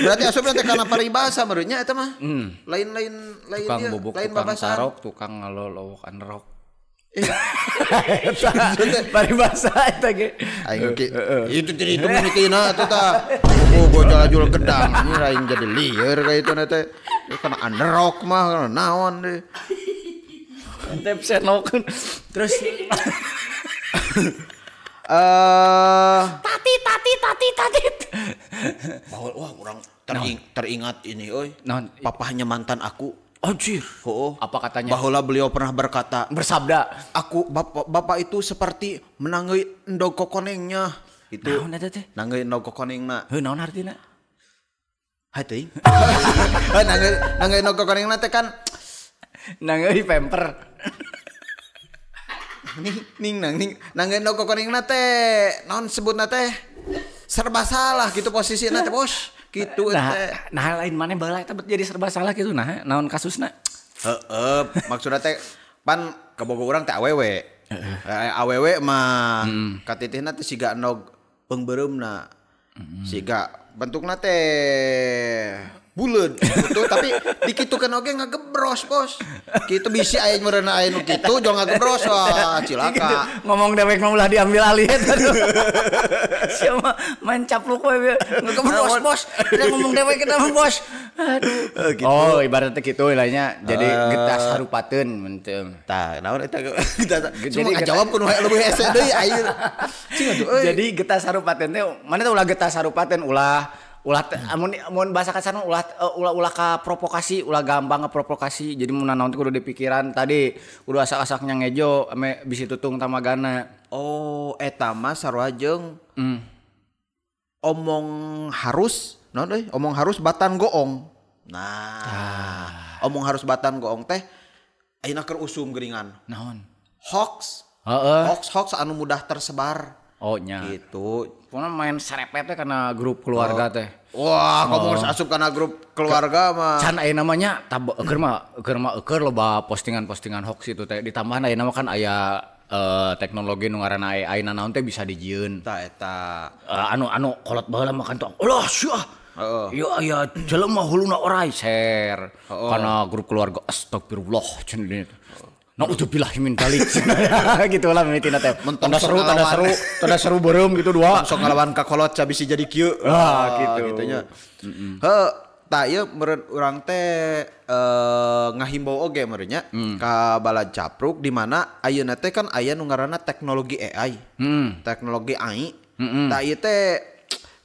Berarti asupna teh kana paribasa meureunnya eta mah. Lain-lain lain tukang bubuk, lain tukang babasan. Tarok, tukang ngalolowok anerok. Paribasa eta ge. Aing ge itu jadi itu mimitina atuh tah. Oh gojol-ajul gedang ini aing jadi lieur ka itu teh. Kana anerok mah naon deui. Tep senok. Terus tati tati tati tati. Wah orang teringat ini euy. Papahnya mantan aku. Anjir. Oh, apa katanya? Bahwa beliau pernah berkata, bersabda, aku bapak itu seperti menanggai endog kokonengnya. Itu. Naon eta teh? Nanggai endog kokonengna. Heuh, naon artina? Heuh teuing. Nanggai endog kokonengna teh kan nanggai pamper. Ning nang ning nanggai endog kokonengna teh naon sebutna teh? Serba salah gitu posisina teh, Bos. Gitu nah lain mana baheula eta jadi serba salah gitu nah naon kasusna heeh maksudna teh pan kabogo urang teh awewe awewe mah katitihna teh siga endog peungbereumna siga bentukna teh buleud gitu tapi dikitukeun oge ngagebros bos kitu bisi aya meureunna aya nu kitu jong ngagebros wah cilaka ngomong dewek mah ulah diambil alih eta siapa main capluk we ngagebros bos kita ngomong dewek kita mah bos aduh gitu. Oh ibaratnya kitu lainnya jadi getas harupateun menteu tah naon eta jadi ngajawab kudu leuwih hese deui ayeuna cing atuh euy jadi getas harupateun teh mana teh ulah getas harupateun ulah ulah amun bahasa kasarna ulah ulah ulah ka provokasi ulah gampang ngeprovokasi jadi mun naon teh kudu dipikiran tadi kudu asak-asaknya ngejo ame bisi tutung tamagana. Oh eta mah sarua jeung omong harus naon euy omong harus batan goong. Nah omong harus batan goong teh ayeuna keur usum geuningan naon hoax. Heeh. Hoax anu mudah tersebar. Oh nya. Gitu. Pokoknya main serepet teh karena grup keluarga teh. Wah, kamu harus asup karena grup keluarga mah. Can aya namanya tab keur mah loba postingan-postingan hoax itu teh. Ditambahan aya nama kan aya teknologi nu ngaranna AI naon teh bisa dijieun. Tah eta. Anu kolot baheula mah kan tuh. Alah sia. Heeh. Ieu aya jelema huluna orai share. Karena grup keluarga astagfirullah cenah. Nauzubillahi min dzalik. Gitu lah mimitina teh. Tanda seru, tanda seru beureum gitu dua. Sok ngalawan ka kolot bisi jadi kieu. Ah gitu. Gitunya. Heuh, tah ieu meureun urang teh ngahimbau oge meureun nya ka balad capruk di mana ayeuna teh kan aya nu ngaranna teknologi AI. Teknologi AI. Tah ieu teh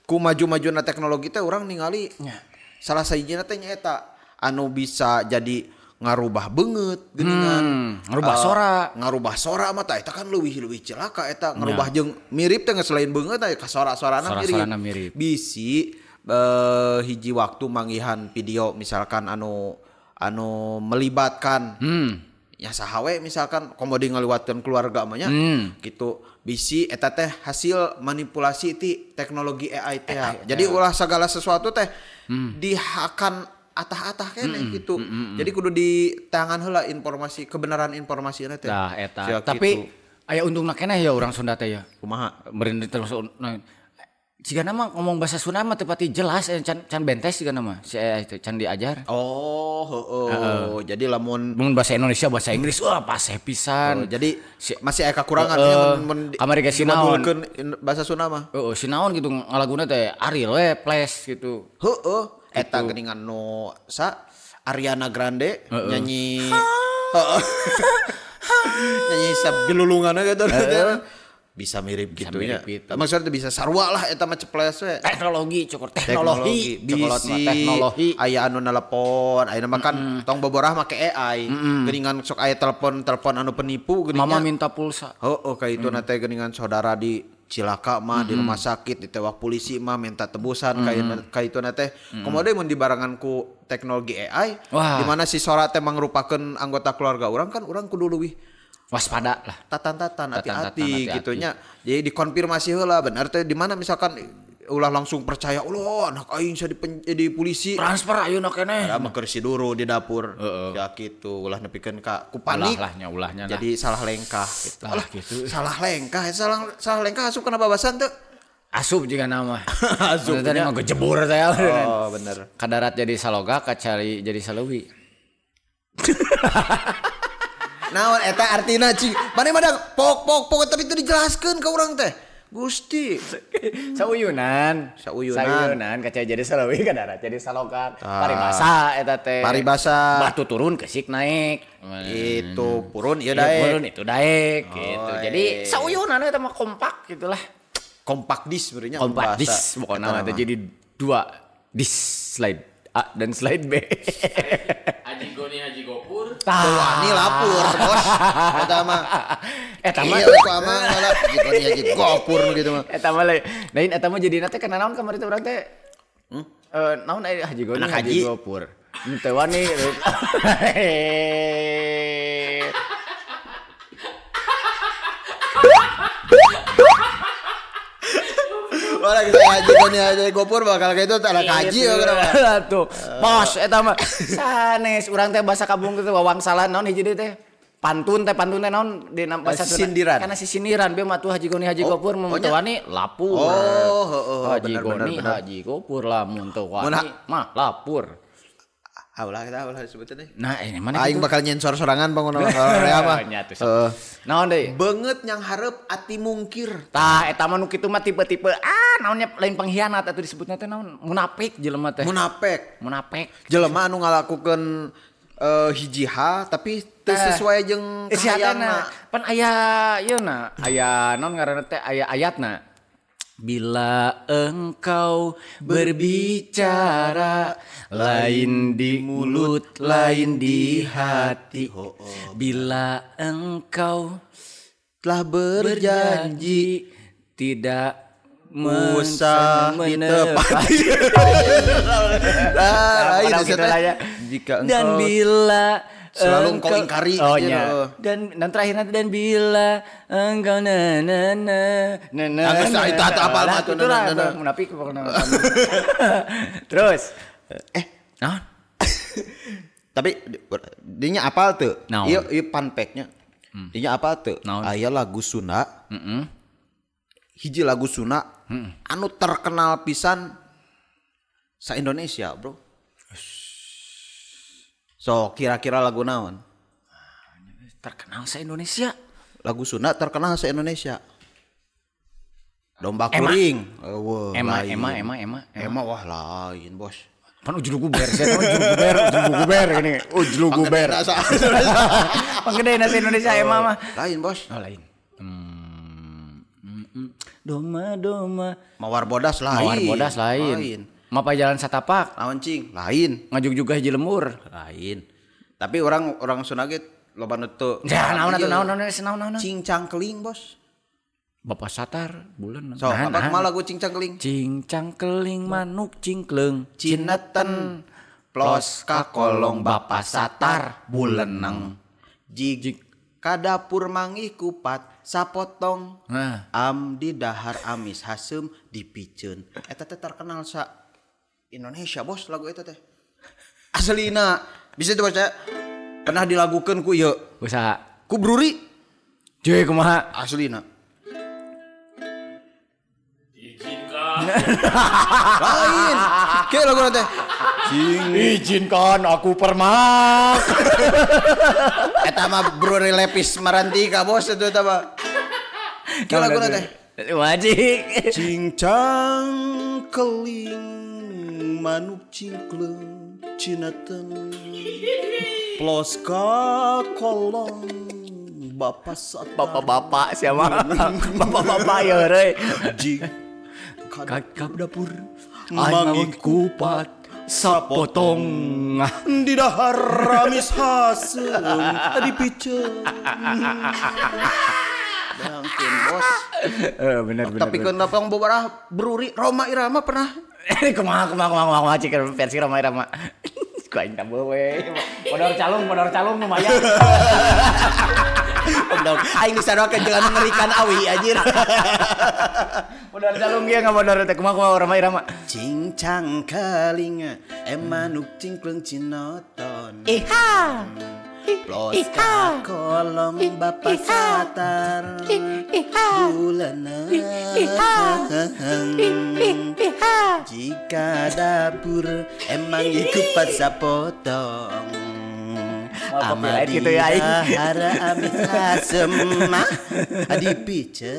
ku maju-majuna teknologi teh urang ningali salah sahijina teh nyaeta anu bisa jadi ngarubah beungeut geuningan, ngarubah sora mah tah eta kan leuwih cilaka eta ngarubah jeung mirip teh selain beungeut teh ka sora-sorana mirip. Bisi hiji waktu manggihan video misalkan anu melibatkan ya saha we misalkan komo di ngaliwatkeun keluarga mah nya gitu bisi eta teh hasil manipulasi ti teknologi AI teh. Jadi ulah segala sesuatu teh dihakan atah-atah keneh gitu. Jadi kudu di tangan heula informasi kebenaran informasina teh. Tah eta. Tapi aya untungna keneh ya urang Sunda teh ya. Kumaha? Meureun terus jigana mah ngomong bahasa Sunda mah teu pati jelas can bentes jigana mah si AI teh can diajar. Oh, heeh. Jadi lamun mun bahasa Indonesia bahasa Inggris wah paseh pisan. Jadi masih aya kakurangan nya mun kamari ge sinaon bahasa Sunda mah. Heeh, sinaon gitu ngalaguna teh Ariel we flash gitu. Heeh. Eta geuningan nu sa Ariana Grande nyanyi nyanyi sabilulungan gitu bisa mirip gitu nya. Maksudnya bisa sarua lah eta mah ceples we. Teknologi cukur teknologi teknologi aya anu nelepon ayeuna mah kan tong boborah make AI geuningan sok aya telepon-telepon anu penipu geuningan. Mama minta pulsa. Heeh ka itu na teh geuningan saudara di cilaka mah di rumah sakit ditewak polisi mah minta tebusan ka itu na teh komo deui mun dibarengan ku teknologi AI di mana si sora teh mangrupakeun anggota keluarga urang kan urang kudu leuwih Waspada lah. Tatan-tatan hati-hati gitunya. Jadi dikonfirmasi heula bener teh di mana misalkan ulah langsung percaya ulah anak aing sia di polisi. Transfer ayeuna keneh. Padahal mah keur siduru di dapur. Ya gitu ulah nepikeun ka ku panik. Ulahnya lah. Jadi salah lengkah gitu. Lah gitu. Salah lengkah, salah lengkah asup kana babasan teu. Asup juga nama. Asup. Tadi mah gejebur saya. Oh, bener. Kadarat jadi saloga, kacari jadi saleuwi. Naon eta artina cing. Mane mah pok pok pok tapi itu dijelaskeun ka urang teh. Gusti. Sauyunan. Sauyunan kaca jadi saleuwi kadarat jadi saloga. Paribasa eta teh. Paribasa. Batu turun kesik naik. Itu purun ieu daek. Purun itu daek gitu. Jadi sauyunan eta mah kompak gitulah. Kompak dis sebenarnya. Kompak dis pokoknya mah jadi dua dis slide A dan slide B. Haji Goni Haji Gopur. Wani lapur, bos. Eta mah. Eta mah ku amang malah Haji Goni Haji Gopur nu kitu mah. Eta mah lain eta mah jadina teh kana naon kamari teh urang teh? Naon aya Haji Goni Haji Gopur. Teu wani. Orang kita haji Goni Haji Gopur bakal kayak itu anak haji ya kenapa? Tuh, bos eta mah sanes urang teh bahasa kabung teh wawangsalan naon hiji deui teh. Pantun teh naon di bahasa sindiran. Kana sisindiran bieu mah tuh Haji Goni Haji Gopur mun teu wani lapur. Oh, heeh, Haji Goni Haji Gopur lamun teu wani mah lapur. Ulah kita ulah disebutin deh. Nah, ini mana aing bakal nyensor sorangan bangun apa? Heeh. Naon deui? Beungeut yang hareup ati mungkir. Tah eta mah nu kitu mah tipe-tipe naonnya lain pengkhianat atuh disebutna teh naon? Munafik jelema teh. Munafik. Munafik. Jelema anu ngalakukeun hiji hal tapi teu sesuai jeung kahayangna. Pan aya ieu na, aya naon ngaranna teh aya ayatna. Bila engkau berbicara lain di mulut, lain di hati. Bila engkau telah berjanji tidak usah ditepati. Jika engkau dan bila selalu engkau ingkari. Oh iya. Dan terakhir nanti dan bila engkau na na na na na. Itu apa apa tuh na na na. Munafik pokoknya. Terus nah. Tapi dinya apal tuh. Iya iya fun fact-nya. Dinya apal tuh. Aya lagu Sunda. Hiji lagu Sunda anu terkenal pisan sa Indonesia, bro. So, kira-kira lagu naon? Terkenal se-Indonesia. Lagu Sunda terkenal se-Indonesia. Domba kuring. Ema, Ema. Ema wah lain, bos. Pan ujluguber, saya ujluguber ini. Ujluguber. Panggede nasi Indonesia Ema mah. Lain, bos. Oh, lain. Doma, doma. Mawar bodas lain. Mawar bodas lain. Mapa jalan satapak, lawan cing, lain. Ngajuk juga hiji lemur, lain. Tapi orang Sunda ge loba nu teu. Ya naon atuh naon. Cing cangkeling, bos. Bapak Satar bulan. So, apa kumaha lagu cing cangkeling? Cing cangkeling manuk cingkleung cineten plos ka kolong Bapak Satar buleneng. Jig ka dapur mangih kupat sapotong. Nah. Am di dahar amis haseum dipiceun. Eta teh terkenal sa Indonesia, bos, lagu itu teh. Aslina, bisa tuh baca. Pernah dilagukan ku ieu. Usaha. Ku Bruri. Cuy kumaha? Aslina. Izinkan. Lain. Kayak lagu teh. Izinkan aku permak. Eta mah Bruri Lepis Marantika, bos, itu eta mah. Kayak lagu teh. Wajik. Cincang keling manuk cingkleung cinaten plos ka kolong Bapak Satar. Bapak-bapak siapa? Bapak-bapak ya reuy. Jig ka dapur mangih kupat sapotong di dahar amis haseum dipiceun. Bayangkeun, bos. Bener. Tapi kenapa yang bobarah Bruri Roma Irama pernah? Kumaha cik versi Roma Irama. Ku aing tambeuh we. Podor calung lumayan. Goblok. Aing disaroakeun jeung anu ngerikan awi anjir. Modar calung ge ngamodor teh kumaha kumaha Rama Irama. Cincang keling manuk cingkleng cinoton. Iha. Plos ka kolong bapak satar. Bulaneng. Jika dapur emang ikupat sapotong. Copyright gitu ya aing. Hara amis asem mah dipiceun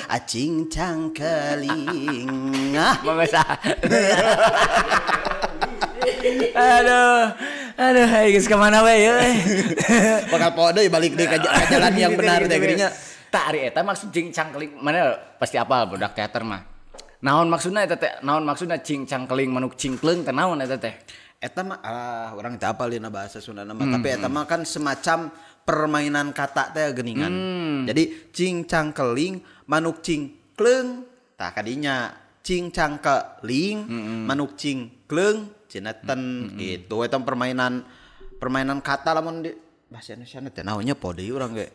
acing cangkeling. Mangga sah. Aduh. Aduh, aing geus ka mana we euy. Bakal poho deui balik deui ka jalan yang benar teh geuning nya. Tah ari eta maksud cing cangkeling mana pasti apal budak teater mah. Naon maksudna eta teh? Naon maksudna cing cangkeling manuk cingkleung teh naon eta teh? Eta mah urang teu apal dina bahasa Sunda mah, tapi eta mah kan semacam permainan kata teh geuningan. Jadi cing cangkeling manuk cingkleung tah kadinya cing cangkeling manuk cingkleung cineten gitu. Eta permainan kata lamun di bahasa Indonesia teh naonnya poho deui urang ge.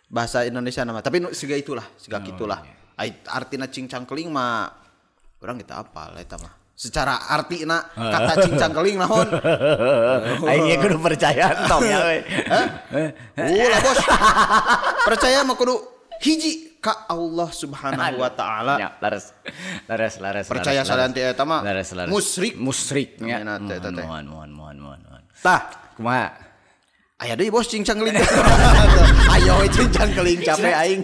Bahasa Indonesia mah tapi siga itulah, siga kitulah. Artina cing cangkeling mah urang kita apal eta mah. Secara artina kata cincang keling naon. Aing ge kudu percaya entong ya we. Ulah bos. Percaya mah kudu hiji ka Allah Subhanahu wa taala. Ya, laras. Laras. Percaya salanti eta mah. Musyrik. Musyrik nya. Mohon. Tah, kumaha? Aya deui bos cincang keling. Ayo cincang keling capek aing.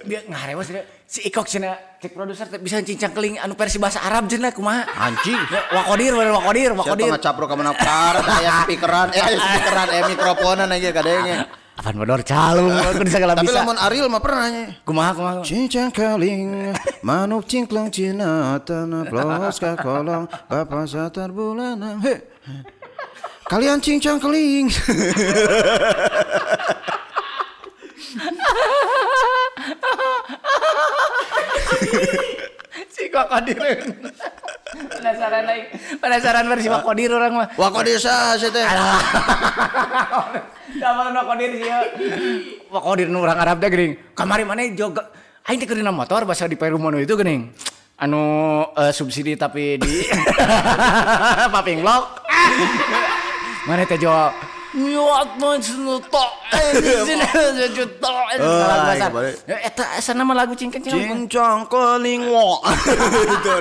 Biar ngarewas si Ikok cenah cek produser teh bisa cincang keling anu versi bahasa Arab cenah kumaha? Anjing. Wakodir wakodir. Siapa ngacaprok ka mana kar aya speakeran, mikrofonan aja kadenge. Apaan bodor calung kudu segala bisa. Tapi lamun Ariel mah pernah nya. Kumaha? Cincang keling manuk cingkleng cina tanah plos ka kolong bapak satar bulanang. He. Kalian cincang keling. Si Wakodir. Penasaran aing. Penasaran versi Wakodir orang mah. Wakodir saha sih teh? Dapalan Wakodir sih ya. Wakodir nu urang Arab teh geuning. Kamari maneh jog aing teh keur dina motor basa di Perum anu itu geuning. Anu subsidi tapi di paping blok. Mana teh jawab nyuat tok eta asana mah lagu cincang cincang keling wo. Itu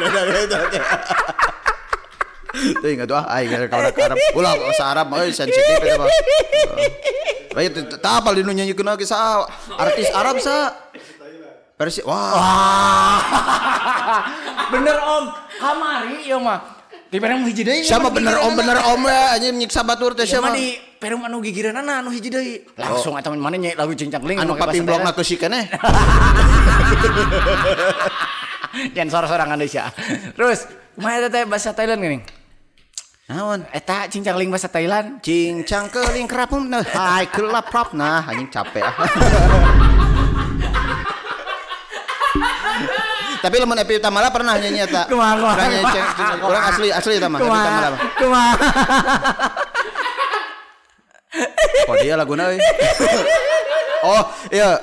itu ingat ah aing ka urang Arab ulah bahasa Arab mah sensitif eta mah. Bae teu apal dinu nyanyikeun lagi saha artis Arab saha versi wah. Bener om kamari ieu mah di perum hiji deui. Sama bener om ya anjing nyiksa batur teh siapa? Di perum anu gigireunana anu hiji deui. Langsung eta mana nya lagu cincang keling anu paping blok na keusik keneh. Jangan sor-sorangan deui sia. Terus kumaha eta teh bahasa Thailand geuning? Naon? Eta cincang keling bahasa Thailand. Cincang keling kerapum nah hai kelap prap nah anjing capek. Tapi lamun Epi Tamala pernah nyanyi eta. Kumaha? Urang asli eta mah Epi Tamala. Kumaha? Oh dia laguna euy. Oh, iya.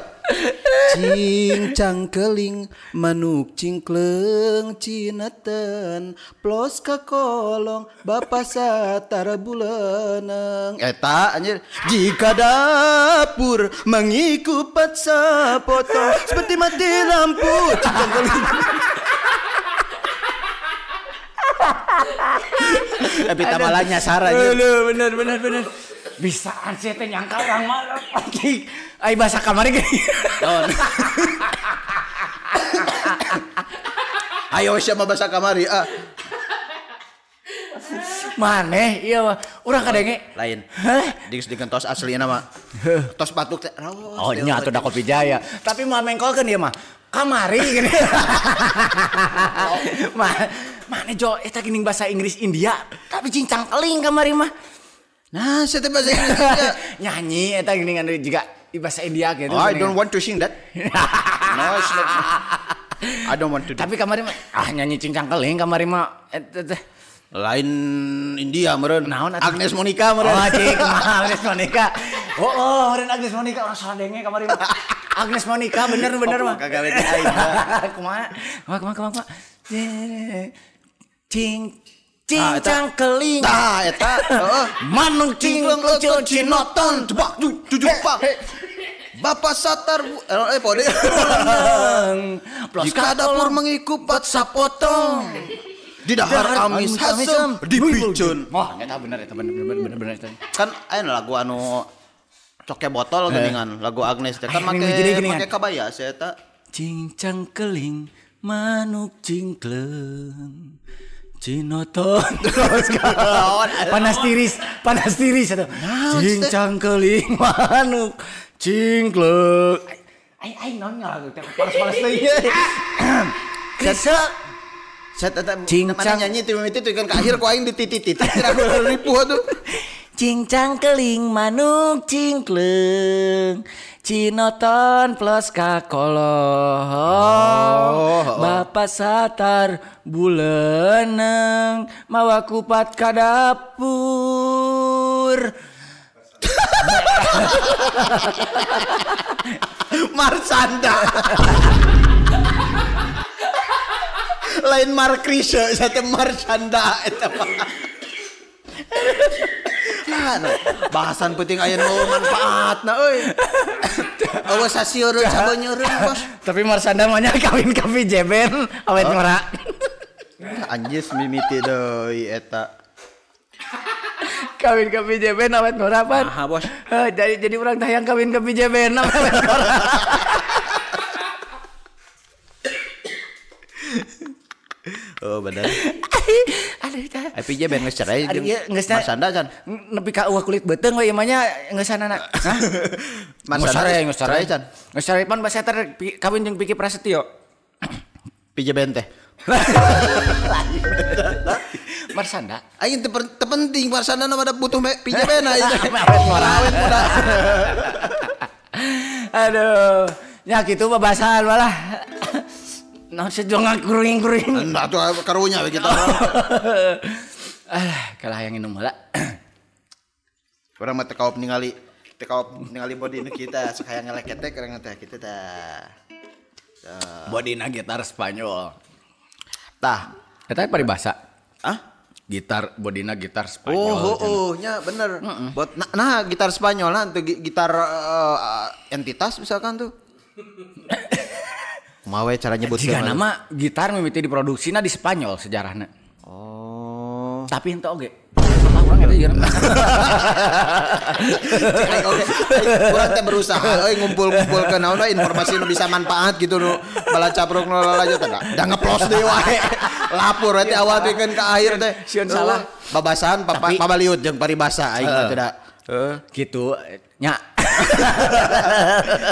Cincang keling manuk cingkleng cineten plos ka kolong bapak satar bulaneng. Eta anjir jika dapur mengikupat sapotong seperti mati lampu cincang keling. Tapi tamalanya sara anjir. Bener. Bisaan sih teh nyangka urang mah anjing. Ai bahasa kamari ge. Naon? Ayo siapa bahasa kamari ah. Maneh ieu mah urang kadenge lain. Geus digentos aslina mah. Tos batuk teh raos. Oh nya atuh da Kopi Jaya. Tapi mah mengkolkeun ieu mah. Kamari gini. Maneh jo eta geuning bahasa Inggris India tapi cincang keling kamari mah. Nah, saya bahasa Inggris India. Nyanyi eta geuning anu juga di bahasa India gitu. Oh, I don't want to sing that. No, it's not. I don't want to. Tapi kamari mah nyanyi cincang keling kamari mah eta teh. Lain India meureun. Naon atuh? Agnes Monica meureun. Oh, cik, kumaha Agnes Monica. Oh, meureun Agnes Monica orang salah denge kamari mah. Agnes Monica bener-bener mah. Kagak bete aing. Kumaha? Kumaha. Cing cincang keling. Tah eta. Heeh. Manung cingkleng lecun cinoton jebak tujuh pak. Bapak Satar pode. Jika dapur mengikupat sapotong. Di dahar amis hasem dipicun. Wah, eta bener eta. Kan aya lagu anu coke botol geuningan, lagu Agnes teh kan make kabaya sia eta. Cincang keling manuk cingkleng. Cinoton terus panas tiris eta. Cincang keling manuk cingkleng. Ai naon ngalagu teh panas-panas teh. Krisa Set eta mana nyanyi timimiti tuh kan ke akhir ku aing dititit-titit aku ripuh tuh. Cincang keling manuk cingkleng cinoton plus kakolong. Bapak Satar buleneng mawa kupat ka dapur. Marsanda. Lain Markrise, saya Marsanda eta mah. Nah, bahasan penting aya nu manfaatna euy. Eueuh sasieureun sabeunyeureuh bos. Tapi Marsanda mah nya kawin ka Jeben awet ngora. Anjis mimiti deui eta. Kawin ka Jeben awet ngora pan. Aha bos. Jadi urang teh hayang kawin ka Jeben awet ngora. Oh bener. Aduh tah. PJ ben geus cerai jeung Marsanda can. Nepi ka eueuh kulit beuteung we ieu mah nya geusana. Hah? Marsanda geus cerai can. Geus cerai pan basa teh kawin jeung Piki Prasetyo. PJ ben teh. Marsanda. Aing teu penting Marsanda mah da butuh PJ ben aing teh. Awet muda. Aduh, nya kitu babasan malah. Nah, sejongan kuring-kuring. Nah, tuh karunya we kita. Ah, kalah yang minum heula. Urang mah teu kaop ningali body nu kita sok hayang ngeleketek urang teh kitu tah. Bodina gitar Spanyol. Tah, eta paribasa. Hah? Gitar bodina gitar Spanyol. Oh, nya bener. Buat nah gitar Spanyol nah tuh gitar entitas misalkan tuh. Kumaha we cara nyebut jika nama gitar mimiti diproduksina di Spanyol sejarahna. Oh. Tapi henteu oge. Salah urang eta jeung. Oke. Urang teh berusaha euy ngumpul-ngumpulkeun naon we informasi nu bisa manfaat gitu nu bala capruk nu lalajo teh da ngeplos deui wae. Lapor we teh awal pikeun ka akhir teh. Sieun salah. Babasan pabaliut jeung paribasa aing mah teh da. Heeh. Gitu nya.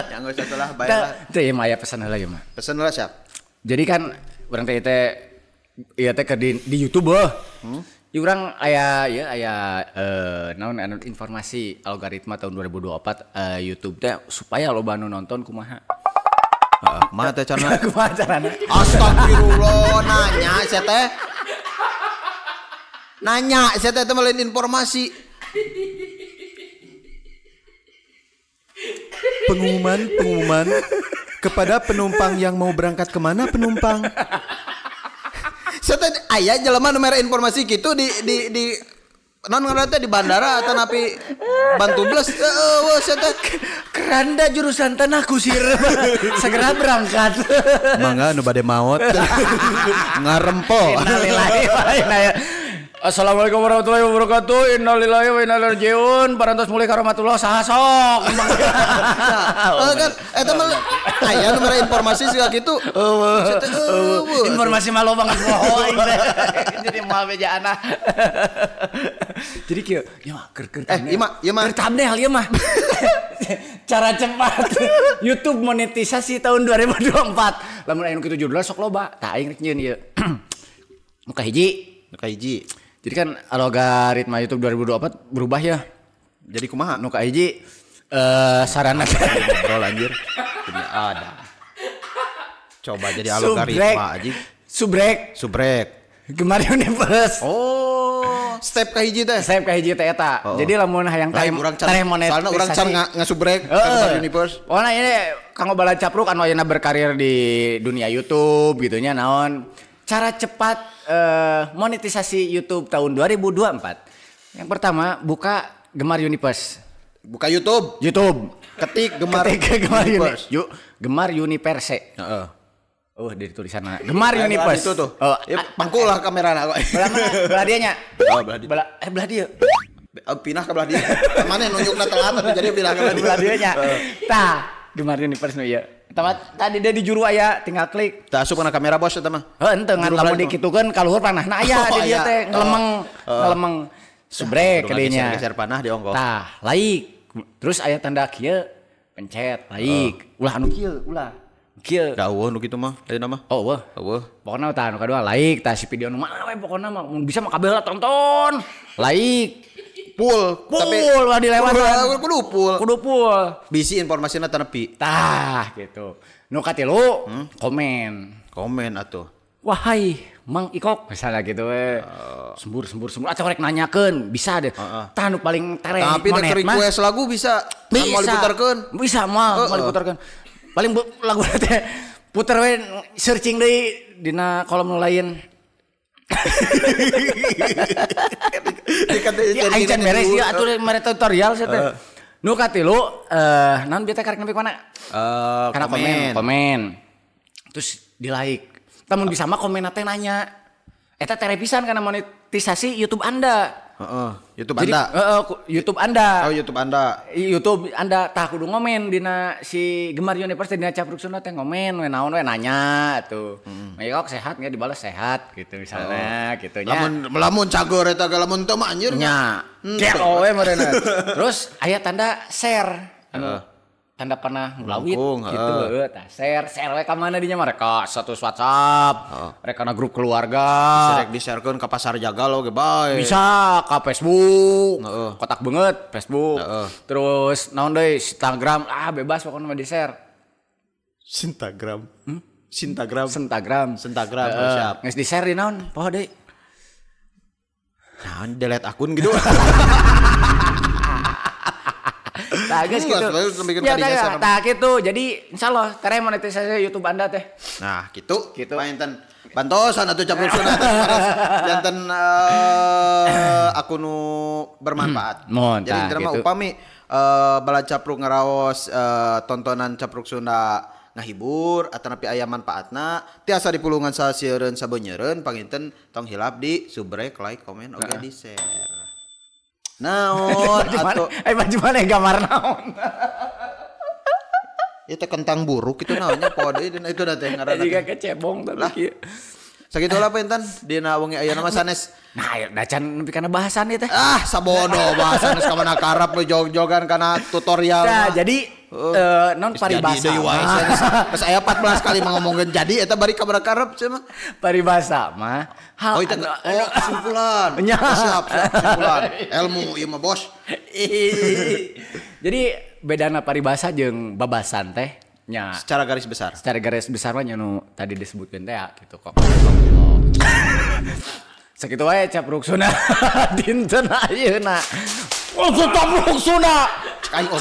Yang geus atuh lah bae lah. Teu ieu mah aya pesan heula ieu mah. Pesan heula siap. Jadi kan urang teh ieu teh keur di YouTube heuh. Ieu urang aya ieu aya naon anu informasi algoritma tahun 2024 YouTube teh supaya loba nu nonton kumaha. Heeh, kumaha teh carana? Kumaha carana? Astagfirullah nanya sia teh. Nanya sia teh teh lain informasi. Pengumuman kepada penumpang yang mau berangkat kemana penumpang. Saya aya jelema nu mere informasi gitu di non ngaranna teh di bandara atau napi Bantu Plus eueuh saya teh keranda jurusan Tanah Kusir segera berangkat. Mangga nu bade maot ngarempo. Innalillahi wa inna. Assalamualaikum warahmatullahi wabarakatuh. Innalillahi wa inna ilaihi rajiun. Parantos mulih ka rahmatullah saha sok. Kan eta mah aya nu mere informasi siga kitu. Eueuh. Informasi mah loba geus poho aing teh. Jadi moal bejaana. Jadi kieu, ieu mah keur ieu mah keur thumbnail ieu mah. Cara cepat YouTube monetisasi tahun 2024. Lamun aya nu kitu judulna sok loba. Tah aing rek nyieun ieu. Muka hiji. Muka hiji. Jadi kan algoritma YouTube 2024 berubah ya. Jadi kumaha? Nu ka hiji sarana ngobrol anjir. Ini ada. Coba jadi algoritma anjing. Subrek. Subrek. Gemar Universe. Oh. Step ka hiji teh. Step ka hiji teh eta. Jadi lamun hayang tereh monetisasi. Soalna urang can ngasubrek ka Universe. Pokona ini kanggo bala capruk anu ayeuna berkarir di dunia YouTube gitu nya naon. Cara cepat monetisasi YouTube tahun 2024. Yang pertama, buka Gemar Universe. Buka YouTube. YouTube. Ketik Gemar Universe. Yuk, Gemar Universe. Heeh. Oh, dari tulisan mana? Gemar Universe. Itu tuh. Oh, ya, pangku lah kamerana kok. Belah mana? Belah dia nya. Oh, belah dia. Belah dia. Pindah ke belah dia. Mana nunjukna telat jadi pindah ke belah dia. Belah dia nya. Tah, Gemar Universe nu ieu. Tadi dia di juru aya, tinggal klik. Tah asup kana kamera bos eta mah. Heuh, henteu ngan lamun dikitukeun kaluhur panahna aya di dieu teh ngelemeng subrek kadinya. Geser panah di ongkoh. Tah, like. Terus aya tanda kieu, pencet like. Ulah anu kieu, ulah. Kieu. Da eueuh nu kitu mah, ayeuna mah. Oh, eueuh. Eueuh. Pokona tah anu kadua like tah si video nu mana we pokona mah mun bisa mah kabeh lah tonton. Like. Full, tapi ulah dilewatan. Kudu full. Kudu full. Bisi informasina teu nepi. Tah gitu. Nu katilu komen. Komen atuh. Wahai Mang Ikok misalnya gitu we. Sembur atau rek nanyakeun bisa deh. Tah nu paling tereh tapi monet mah. Tapi request lagu bisa. Bisa. Mau diputarkeun. Bisa moal diputarkeun. Paling lagu teh puter we searching deui dina kolom nu lain. Ya aing can beres ieu atuh mere tutorial sia teh. Nu katilu naon bieu teh karek nepi mana? Kana komen. Terus di like. Lamun bisa mah komen teh nanya. Eta tere pisan kana monetisasi YouTube Anda. Heeh, YouTube jadi, Anda. YouTube Anda. Oh, YouTube Anda. YouTube Anda tah kudu ngomen dina si Gemar Universe dina Capruk Sunda teh ngomen we naon we nanya tuh. Mang Ikok sehat enggak dibalas sehat gitu misalnya gitu nya. Lamun cagur eta ge lamun teu mah anjir nya. Gelo we meureunna. Terus aya tanda share anu tanda panah mulawit gitu heuh tah share we ka mana dinya mah rek status WhatsApp, rek kana grup keluarga. Bisa rek di-sharekeun ka pasar jagal oge bae. Bisa ka Facebook. Kotak banget Facebook. Terus naon deui Instagram, bebas pokoknya mah di-share. Sintagram. Sintagram. Sentagram. Sentagram siap. Geus di-share di naon? Poho deui. Naon delete akun gitu. Nah, guys gitu. Ya, tah gitu. Jadi insyaallah tereh monetisasi YouTube Anda teh. Nah, gitu. Panginten bantosan atuh Capruk Sunda teh janten akun nu bermanfaat. Jadi intina mah upami bala capruk ngaraos tontonan Capruk Sunda ngahibur atanapi aya manfaatna tiasa dipulungan sasiereun sabeunyereun panginten tong hilap di subrek, like, komen, oge di share. Naon atau baju mana gambar naon? Itu kentang buruk itu naonnya poho deui dina itu teh ngaranna. Jiga kecebong tapi kieu. Sagitulah panginten dina wengi ayeuna mah sanes. Nah, da can nepi kana bahasan ieu teh. Ah, sabodo bahasan geus ka mana karep we jog-jogan kana tutorial. Nah, jadi non paribasa. Geus aya 14 kali ngomongkeun jadi eta bari ka mana karep cenah mah. Paribasa mah hal oh, itu, kesimpulan. Siap, kesimpulan. Ilmu ieu mah bos. Jadi bedana paribasa jeung babasan teh nya. Secara garis besar. Secara garis besar mah nya nu tadi disebutkeun teh ya gitu kok. Sakitu wae Capruk Sunda dinten ayeuna. Oh, Capruk Sunda. Capruk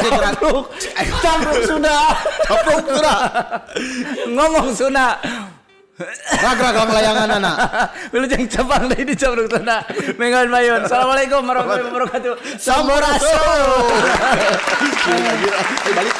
Sunda. Capruk Sunda. Ngomong Sunda. Rag-rag layangan anak. Wilujeng cabang deui di Capruk Sunda. Menggal mayun. Assalamualaikum warahmatullahi wabarakatuh. Sampurasun. Balik.